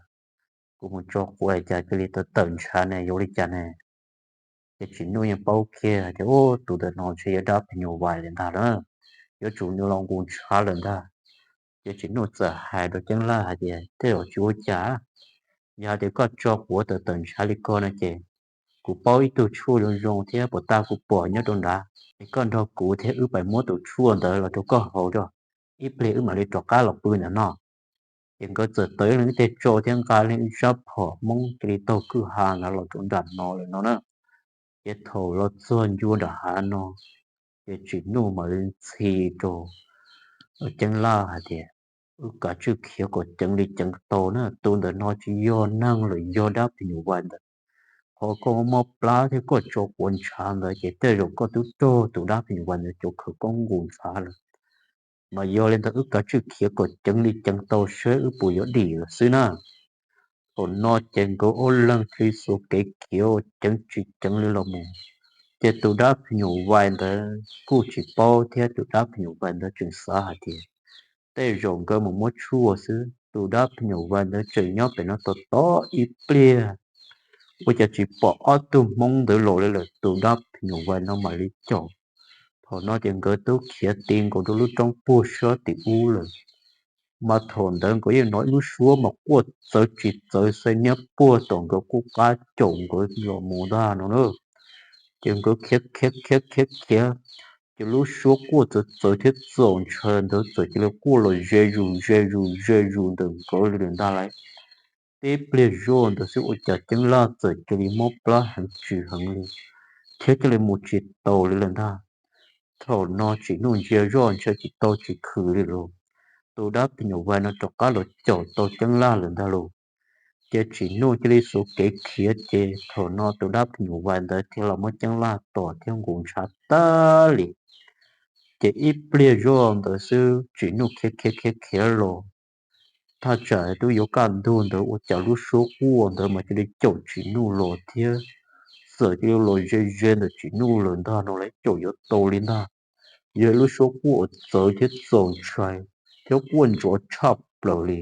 kuv mus tso quav cas cia li tawm tawm ntshav ne, yuav li cas ne? Ces Tsim Nuj yeej paub kiag tias, Ub, tus ntawm no ntshe yog dab phim nyuj vais lawm ntag na, yuav tsum nws los nqus ntshav lawm ntag. Ces Tsim Nuj txawm hais rau Ceeb Laj hais tias, Tej zaum tsis ua cas, yog hais tias koj tso quav tawm tawm ntshav li ko no ces kuv paub ib tug tshuaj zoo zoo thiab puas tag kuv pom nyob rau nrad, es koj nrog kuv thiab wb pais muab tus tshuaj ntawd los rau koj haus rau, ib pliag wb mam li rov qab los pw ntawm no. Ces nkawd txawm taws ib leeg ib teg tsau thiab nqa ib leeg ib rab phom Hmoob cia li taug kwj ha ntawd los rau nram no lawm no na. Ces thaum los txog ncua nram hav no, ces Tsim Nuj mam li ntxhi rau Ceeb Laj hais tias, Wb kav tsij khiav kom ceev li ceev tau na, tus ntawm no tsis yog neeg lawm, yog dab phim nyuj vais ntawd. Qhov koj mob plab thiab koj tso quav ntshav ntawd ces tej zaum koj twb raug tus dab phim nyuj vais ntawd cov khawv koob nqus ntshav lawm. Mas yog li ntawd wb kav tsij khiav kom ceev li ceev tau saib wb puas yuav dim lawm xwb na. Thaum no ces nkawd ob leeg cia li xuas kev khiav ceev tsis ceev li los mus. Ces tus dab phim nyuj vais ntawd kuj tsis paub thiab, tus dab phim nyuj vais ntawd tseem xav hais tias tej zaum nkawd mus muab tshuaj xwb. Tus dab phim nyuj vais ntawd tseem nyob pem no tos tos ib pliag, ua cas tsis pom ob tug Hmoob ntawd los li lawm, tus dab phim nyuj vais no mam li caum. Thaum no ces nkawd twb khiav ti nkaus rau lub roob puag sab tim ub lawm. Mas thaum ntawd nkawd yeej hnov ib lub suab mas quaj txawv tsis txawv xwb, niab puag tom nkawd qub qab caum nkawd los mus ntag no na. Ces nkawd khiav khiav khiav khiav khiav, ces lub suab quaj txawv txawv thiab txaus ntshai ntawd txawm cia li quaj los ze zus ze zus ze zus ntawm nkawd li lawm ntag lauj. Tib pliag zoj ntawd xwb ua cas Ceeb Laj txawm cia li mob plab heev tsis heev li, thiab cia li mus tsis taus li lawm ntag. Thaum no Tsim Nuj ntsia zoj ntshe tsis tau tsis khwm li lauj, tus dab phim nyuj vais no rov qab los caum tau Ceeb Laj lawm ntag lauj. Ces Tsim Nuj cia li xuas kev khiav, ces thaum no tus dab phim nyuj vais ntawd thiaj los muab Ceeb Laj tom thiab nqus ntshav tag li. Ces ib pliag zoj ntawd xwb Tsim Nuj khiav khiav khiav khiav los, thaj tsam twb yuav kaj ntug ntawd ua cas lub suab quaj ntawd mas cia li caum Tsim Nuj los thiab, txawm cia li los ze ze ntawm Tsim Nuj lawm ntag no lauj, caum yuav tau li ntag. Yog lub suab quaj uas txawv thiab txaus ntshai, thiab quaj nrov tshaj plaws li,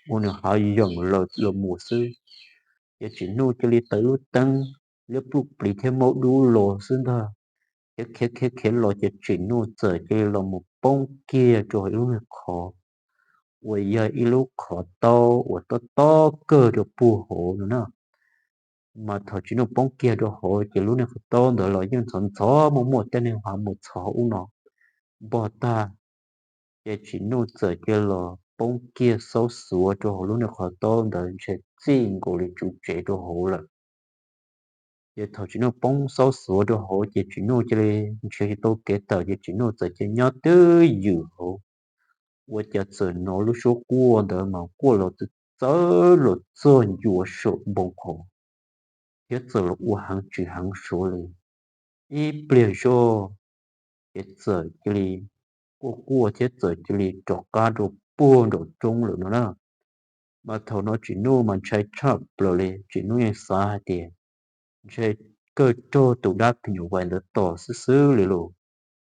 ua nws hav yeem lawm los mus xwb. Ces Tsim Nuj cia li taws lub teeb liab pluj plis thiab maub dub los xwb ntag. Khiav khiav khiav khiav los ces Tsim Nuj txawm cia li los mus poob kiag rau hauv ib lub niag qhov uas yog ib lub qhov taub uas tob tob kawg rau puag hauv no na. Mas thaum Tsim Nuj poob kiag rau hauv ces lub niag qhov taub ntawd los yeej ntxhov ntxhov muaj muaj tej niag hav mus txhov ub no npog tag. Ces Tsim Nuj txawm cia li los poob kiag xaub xuav rau hauv lub niag qhov taub ntawd ntshe txij nkaus li tsuv tsev rau hauv lawm. Ces thaum Tsim Nuj poob xaub xuav rau hauv ces Tsim Nuj cia li nrhiav tsis tau kev tawm ces Tsim Nuj txawm cia li nyob twj ywm hauv. Ua cas txawm hnov lub suab quaj ntawd mas quaj los txawv txawv los txog ncua saum npoo qhov, thiab txawm los ua heev tsis heev suav li. Ib pliag zoj ces txawm cia li quaj quaj thiab txawm cia li rov qab rau puag nraum roob lawm no na. Mas thaum no Tsim Nuj mas ntshai tshaj plaws li, Tsim Nuj yeej xav hais tias ntshe kawg raug tus dab phim nyuj vais ntawd tom xwb xwb li lauj.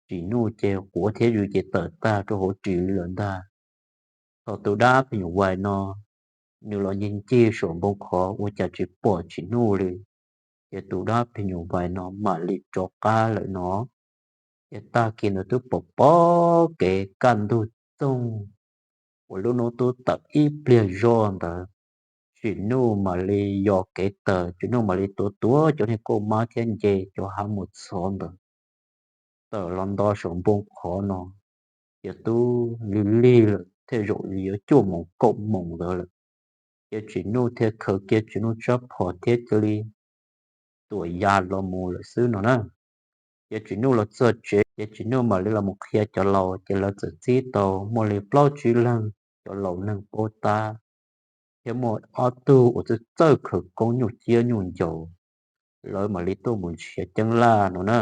Tsim Nuj ces quav thiab zws ces tawm tag rau hauv ris li lawm ntag. Thaum tus dab phim nyuj vais no nws los ncig ncig saum npoo qhov ua cas tsis pom Tsim Nuj li, ces tus dab phim nyuj vais no mam li rov qab lawm no. Ces tag kis ntawd twb pom pom kev kaj ntug txoog uas lub hnub twb tawm ib pliag zoj ntawd, Tsim Nuj mam li yos kev tawm, Tsim Nuj mam li tuav tuav cov niag kauj mab thiab nce cov hav mus txhov ntawd tawm los nto saum npoo qhov no. Ces twb lig lig lawm, tej zaum li yuav cuaj moos kaum moos ntawd lawm. Ces Tsim Nuj thiaj khaws kiag Tsim Nuj tsab phom thiab cia li tuam ya los mus lawm xwb no na. Ces Tsim Nuj los txog tsev ces Tsim Nuj mam li los mus qhia cov laus, ces lawv txawm txib tau muaj li plaub tsib leeg cov laus neeg paub tab, thiab muaj ob tug uas txawj txawj khawv koob nyuj ciab nyuj ncaus, lawv mam li tuaj mus nrhiav Ceeb Laj no na.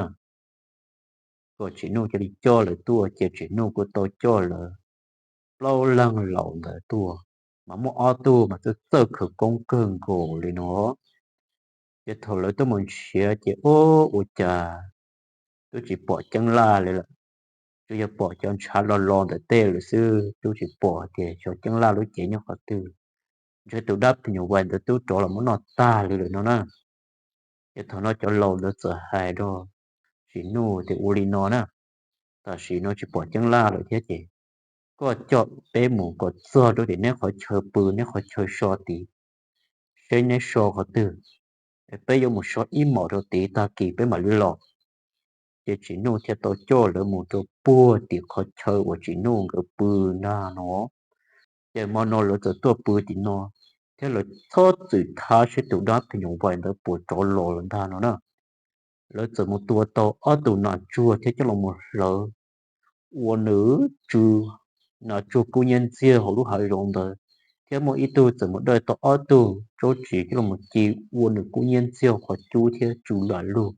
Kom Tsim Nuj cia li coj lawv tuaj, ces Tsim Nuj kuj tau coj lawv plaub leeg laus ntawd tuaj, mas muaj ob tug mas txawj txawj khawv koob kawg nkaus li no. Ces thaum lawv tuaj mus nrhiav ces ub ua cas twb tsis pom Ceeb Laj li lawm, tsuas yog pom cov ntshav los los ntawm tej lawm xwb, twb tsis pom tias xyov Ceeb Laj lub cev nyob qhov twg. Ntshe tus dab phim nyuj vais ntawd twb rov los muab noj tag li lawm no na. Ces thaum no cov laus ntawd txawm hais rau Tsim Nuj tias ua li no na, tam sim no tsis pom Ceeb Laj lawm thiab ces koj coj peb mus kom txog rau tim neb qhov chaw pw neb qhov chaw so tid, seb neb so qhov twg, es peb yuav mus so ib hmos rau tid tag kis peb mam li los. Ces Tsim Nuj thiaj tau coj lawv mus rau puag tim qhov chaw uas Tsim Nuj nkawd pw ntag no. Ces hmo no lawv txawm tuaj pw tim no, thiab lawv txhob txwm thab seb tus dab phim nyuj vais ntawd puas rov los lawm ntag no na. Lawv txawm mus tua tau ob tug nas tsuag thiab coj los mus hlawv ua nws tsw, nas tsuag kub nyiab ntxiag hauv lub hav zoov ntawd, thiab muaj ib tug txawm mus dawj tau ob tug tsob ris coj los mus ci ua nws kub nyiab ntxiag qhov cub thiab tsw lam lug.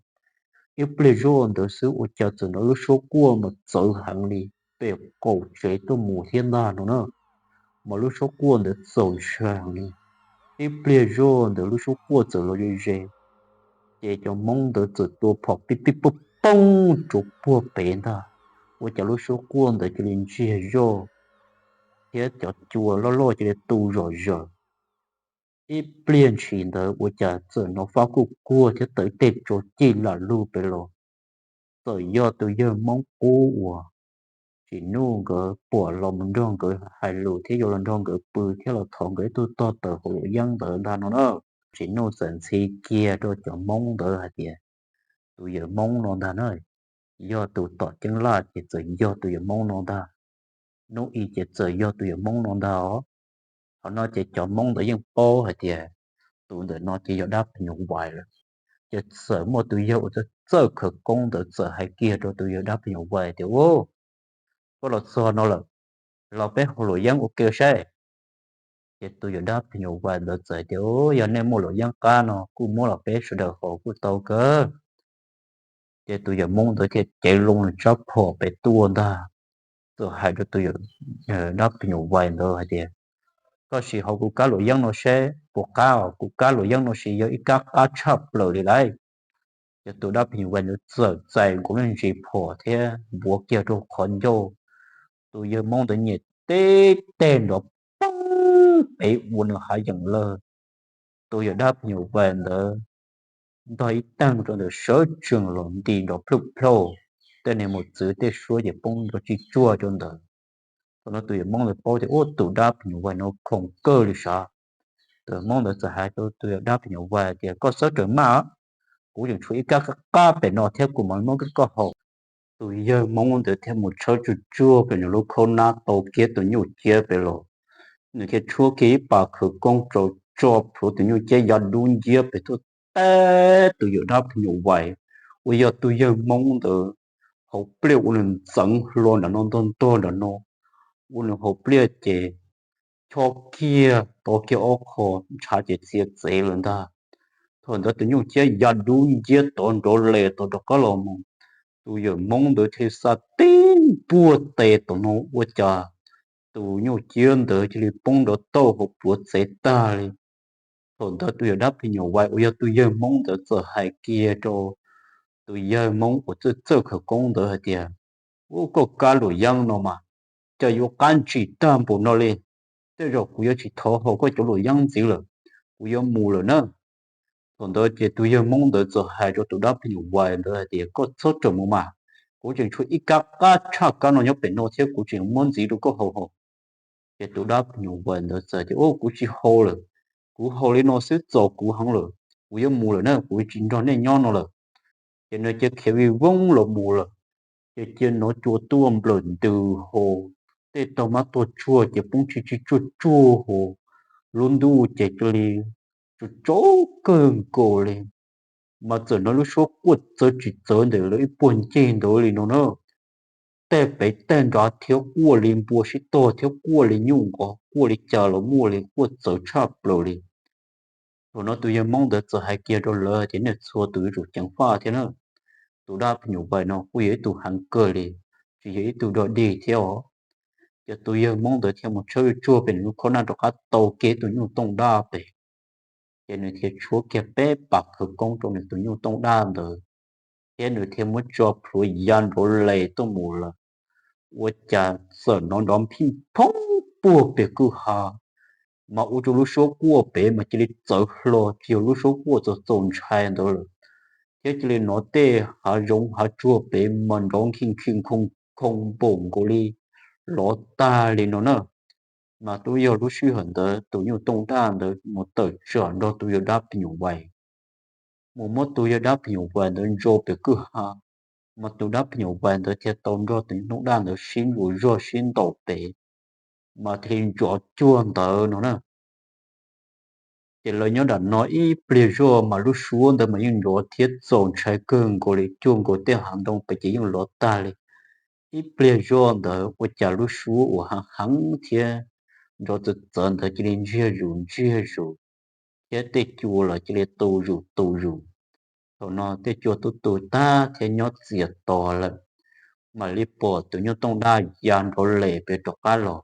Ib pliag zoj ntawd xwb ua cas txawm hnov lub suab quaj mas txawv heev li, pem qaum tsev tuaj mus thiab ntag no na. Mas lub suab quaj ntawd txaus ntshai heev li. Ib pliag zoj ntawd lub suab quaj txawm los ze ze, ces cov Hmoob ntawd txawm tua phom pib pib poob poob rau puag pem ntag. Ua cas lub suab quaj ntawd cia li ntsiag zoj, thiab cov cua loj loj cia li tu zom zaws. Ib pliag ntshis ntawd ua cas txawm hnov fab kuj kuag thiab tawm ib teg tso cig lam lug pem los. Txawm yog tus yawg Hmoob qub uas Tsim Nuj nkawd pom los mus nrog nkawd hais lus thiab yuav los nrog nkawd pw thiab los thov nkawd ib tug tog taws hauv luam yeeb ntawd ntag no na. Tsim Nuj txawm ntxhi kiag rau cov Hmoob ntawd hais tias, tus yawg Hmoob no ntag na, yog tus tom Ceeb Laj ces txawm yog tus yawg Hmoob no ntag. Hnub i ces txawm yog tus yawg Hmoob no ntag os. Thaum no ces cov Hmoob ntawd yeej paub hais tias tus ntawm no ces yog dab phim nyuj vais lawm. Ces txawm muaj tus yawg uas txawj khawv koob ntawd txawm hais kiag rau tus yawg dab phim nyuj vais tias, ub, koj los txog no lawm, los peb hauv luam yeeb ua ke saib. Ces tus yawg dab phim nyuj vais ntawd txawm tias, yog nej muaj luam yeeb qab no kuj muab los peb sawv daws haus kuj tau kawg. Ces tus yawg Hmoob ntawd thiaj cev loo nws tsab phom pem tuaj ntag, txawm hais rau tus yawg dab phim nyuj vais ntawd hais tias, koj sim haus kuv kab luam yeeb no seb puas qab os, kuv kab luam yeeb no sim yog ib kab qab tshaj plaws li lauj. Ces tus dab phim nyuj vais ntawd txawm txais nkaus lub ntsis phom thiab npuav kiag rau qhov ncauj, tus yawg Hmoob ntawd nyem tib teg nrov poob pem ua nws hav yeem lawm. Tus yawg dab phim nyuj vais ntawd ntog ib teeg rau ntawm sawv tsees los nti nrov plhauj plhauj, tej niag mos txwv tej suab ces poob nrov tsig tsuag rau ntawd. Thaum no tus yawg Hmoob ntawd paub tias, ub, tus dab phim nyuj vais no khoom kawg li sav. Tus Hmoob ntawd txawm hais rau tus yawg dab phim nyuj vais tias, koj txhob rawm maj, kuv tseem tshuav ib kab qab pem no thiab kuv mam muab rau koj haus. Tus yawg Hmoob ntawd thiaj mus tshawb tsuag tsuag pem nws lub khaub nab tau kiag tus nyuj ciab pem los, nws thiaj tshuab kiag ib pas khawv koob tsaus tso plhuav tus nyuj ciab ya dub nciab pem tuaj teb tus yawg dab phim nyuj vais uas yog tus yawg Hmoob ntawd hauv pliaj ua nws ntxeev hlo nram no ntog ntog nram no, ua nws hauv pliaj ces chob kiag to kiag ob qho, ntshav ces txia txev lawm ntag. Thaum ntawd tus nyuj ciab ya dub nciab tod nrov les tod rov qab los mus, tus yawg Hmoob ntawd thiaj xa tib npuaj tes tom no ua cas tus nyuj ciab ntawd cia li poob nrov tauj hauv pluav txev tag li. Thaum ntawd tus yawg dab phim nyuj vais uas yog tus yawg Hmoob ntawd txawm hais kiag rau tus yawg Hmoob uas txawj txawj khawv koob ntawd hais tias, Ub, koj kab luam yeeb no mas cas yuav qab ntsim tag npaum no li. Tej zaum kuv yuav tsis thov haus koj cov luam yeeb ntxiv lawm, kuv yuav mus lawm na. Thaum ntawd ces tus yawg Hmoob ntawd txawm hais rau tus dab phim nyuj vais ntawd hais tias, Koj txhob rawm mus mas, kuv tseem tshuav ib kab qab tshaj kab no nyob pem no thiab kuv tseem muab ntxiv rau koj haus haus. Ces tus dab phim nyuj vais ntawd txawm tias, Ub, kuv tsis haus lawm, kuv haus li no xwb txaus kuv heev lawm, kuv yuav mus lawm na, kuv tsis nrog nej nyob no lawm. Ces nws cia khiav vij voog los mus lawm. Ces cia nov cua tuaj nplawm ntws hos, tej taug mab tuag tsuag ces poob tsis tsis tsuag tsuag hos, lub ntuj ces cia li tsaus tsaus kawg nkaus li. Mas txawm hnov lub suab quaj txawv tsis txawv ntawm lawv ib puag ncig ntawd li no na. Tej pem tej nrad thiab quaj li npua sib tog thiab quaj li nyuj nqos, quaj li cas los muaj li, quaj txawv tshaj plaws li. Thaum no tus yawg Hmoob ntawd txawm hais kiag rau lawv tias, Nej txhua tus yuav tsum ceev faj thiab na. Tus dab phim nyuj vais no kuj yog ib tug heev kawg li, tsis yog ib tug dog dig thiab os. Ces tus yawg Hmoob ntawd thiaj mus tshawb tsuag pem nws lub khob naj rov qab tau kiag tus nyuj tooj daj pem. Ces nws thiaj tshuab kiag peb pas khawv koob rau nws tus nyuj tooj daj ntawd, thiab nws thiaj muab tso plhuav ya nrov les tuaj mus lawm. Ua cas txawm hnov nrov phij phoob puag pem kwj ha, mas ua rau lub suab quaj pem mas cia li txawv hlo, tsis yog lub suab quaj txaus txaus ntshai ntawd lawm, thiab cia li hnov tej hav zoov hav tsuag pem mas nrov nkhi nkhi nkho nkho npaum nkaus li lov tag li no na. Mas twb yog lub sij hawm ntawd tus nyuj tooj daj ntawd mus tawm tsam nrog tus yawg dab phim nyuj vais, mus muab tus yawg dab phim nyuj vais ntawd ntsaus pem kwj ha, mas tus dab phim nyuj vais ntawd thiaj tau nrog tus nyuj tooj daj ntawd sib ntsuas zog sib ntaus pem, mas thiaj li nrov cuag ntawd no na. Ces lawv nyob nram no ib pliag zog mas lub suab ntawd mas yeej nrov thiab txaus ntshai kawg nkaus li, cuag nkaus tej hav ntoo pem ces yeej lov tag li. Ib pliag zog ntawd ua cas lub suab uas heev heev thiab nrov txawv txawv ntawd cia li ntsiag zus ntsiag zus, thiab tej cua los cia li tu zus tu zus. Thaum no tej cua twb tu tag thiab nyob txias tos lawm, mam li pom tus nyuj tooj daj ya nrov les pem rov qab los.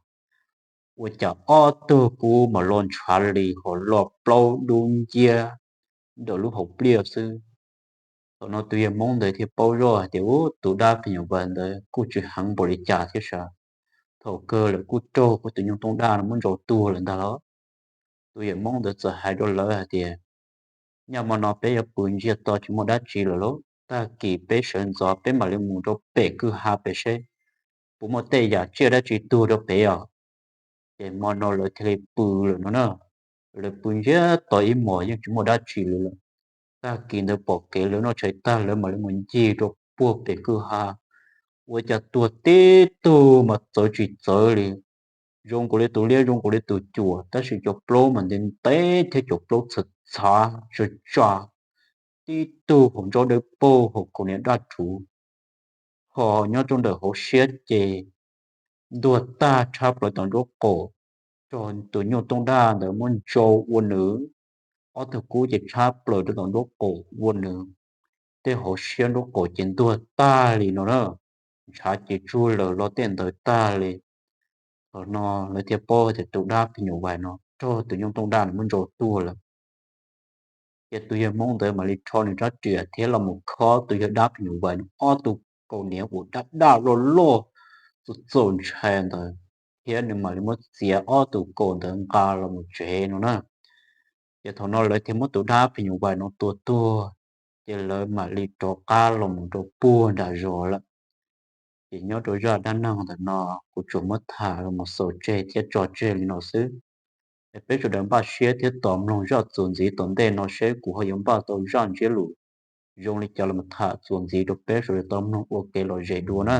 Ua cas ob tug kub mas lo ntshav li hos lo plaub dub nciab ntawm lub hauv pliaj xwb. Thaum no tus yawg Hmoob ntawd thiaj paub zoj hais tias, Ub, tus dab phim nyuj vais ntawd kuj tsis heev npaum li cas thiab sav. Thaum kawg lawv kuj raug kuv tus nyuj tooj daj no muab ntsaus tuag lawm ntag los. Tus yawg Hmoob ntawd txawm hais rau lawv hais tias, Nyob hmo no peb yuav pw ntsiag to tsis muaj dab tsi lawm lauj. Tag kis peb sawv ntxov peb mam li mus rau pem kwj ha pem seb puas muaj tej yam tsiaj dab tsi tuag rau pem os. Ces hmo no lawv thiaj li pw lawm no na. Lawv pw ntsiag to ib hmos yeej tsis muaj dab tsi li lawm. Tag kis ntawd pom kev lawv noj tshais tag lawv mam li mus ncig rau puag pem kwj ha. Ua cas tuag tib tug mas txawv tsis txawv li, zoo nkaus li tus liab zoo nkaus li tus cuam, tab sis cov plaub mas ntev ntev thiab cov plaub txhav txhav tsa tsa, tib tug hauv ntsaub dawb paug hauv kaus hniav daj rhuv, ho nyob rau ntawm hauv siab ces ntuag tag tshab plaws tom nruab qaum, raug tus nyuj tooj daj ntawd muab ntsaus ua nws. Ob tug kub ces tshab plaws rau tom nruab qaum ua nws, tej hauv siab nruab qaum ces ntuag tag li no na, ntshav ces tsuag lawm los tej ntawd tag li. Thaum no lawv thiaj paub tias tus dab phim nyuj vais no raug tus nyuj tooj daj no muab ntsaus tuag lawm. Ces tus yawg Hmoob ntawd mam li rho nws rab riam thiab los mus khob tus yawg dab phim nyuj vais no ob tug kaus hniav uas daj daj loj loj txaus txaus ntshai ntawd, thiab nws mam li muab txiav ob tug kaus ntawd nqa los mus tsev no na. Ces thaum no lawv thiaj muab tus dab phim nyuj vais no tua tuag, ces lawv mam li rov qab los mus rau puag nram zos lawm. Ces nyob rau zaj dab neeg ntawm no kuv tsuas muab tham los mus xaus tseg thiab tso tseg li no xwb. Es peb sawv daws npaj siab thiab tos mloog zaj txuas ntxiv tom ntej no seb kuv ho yuav npaj tau zaj ntsiab lus zoo li cas los mus tham txuas ntxiv rau peb sawv daws tau mloog ua kev lom zem dua na.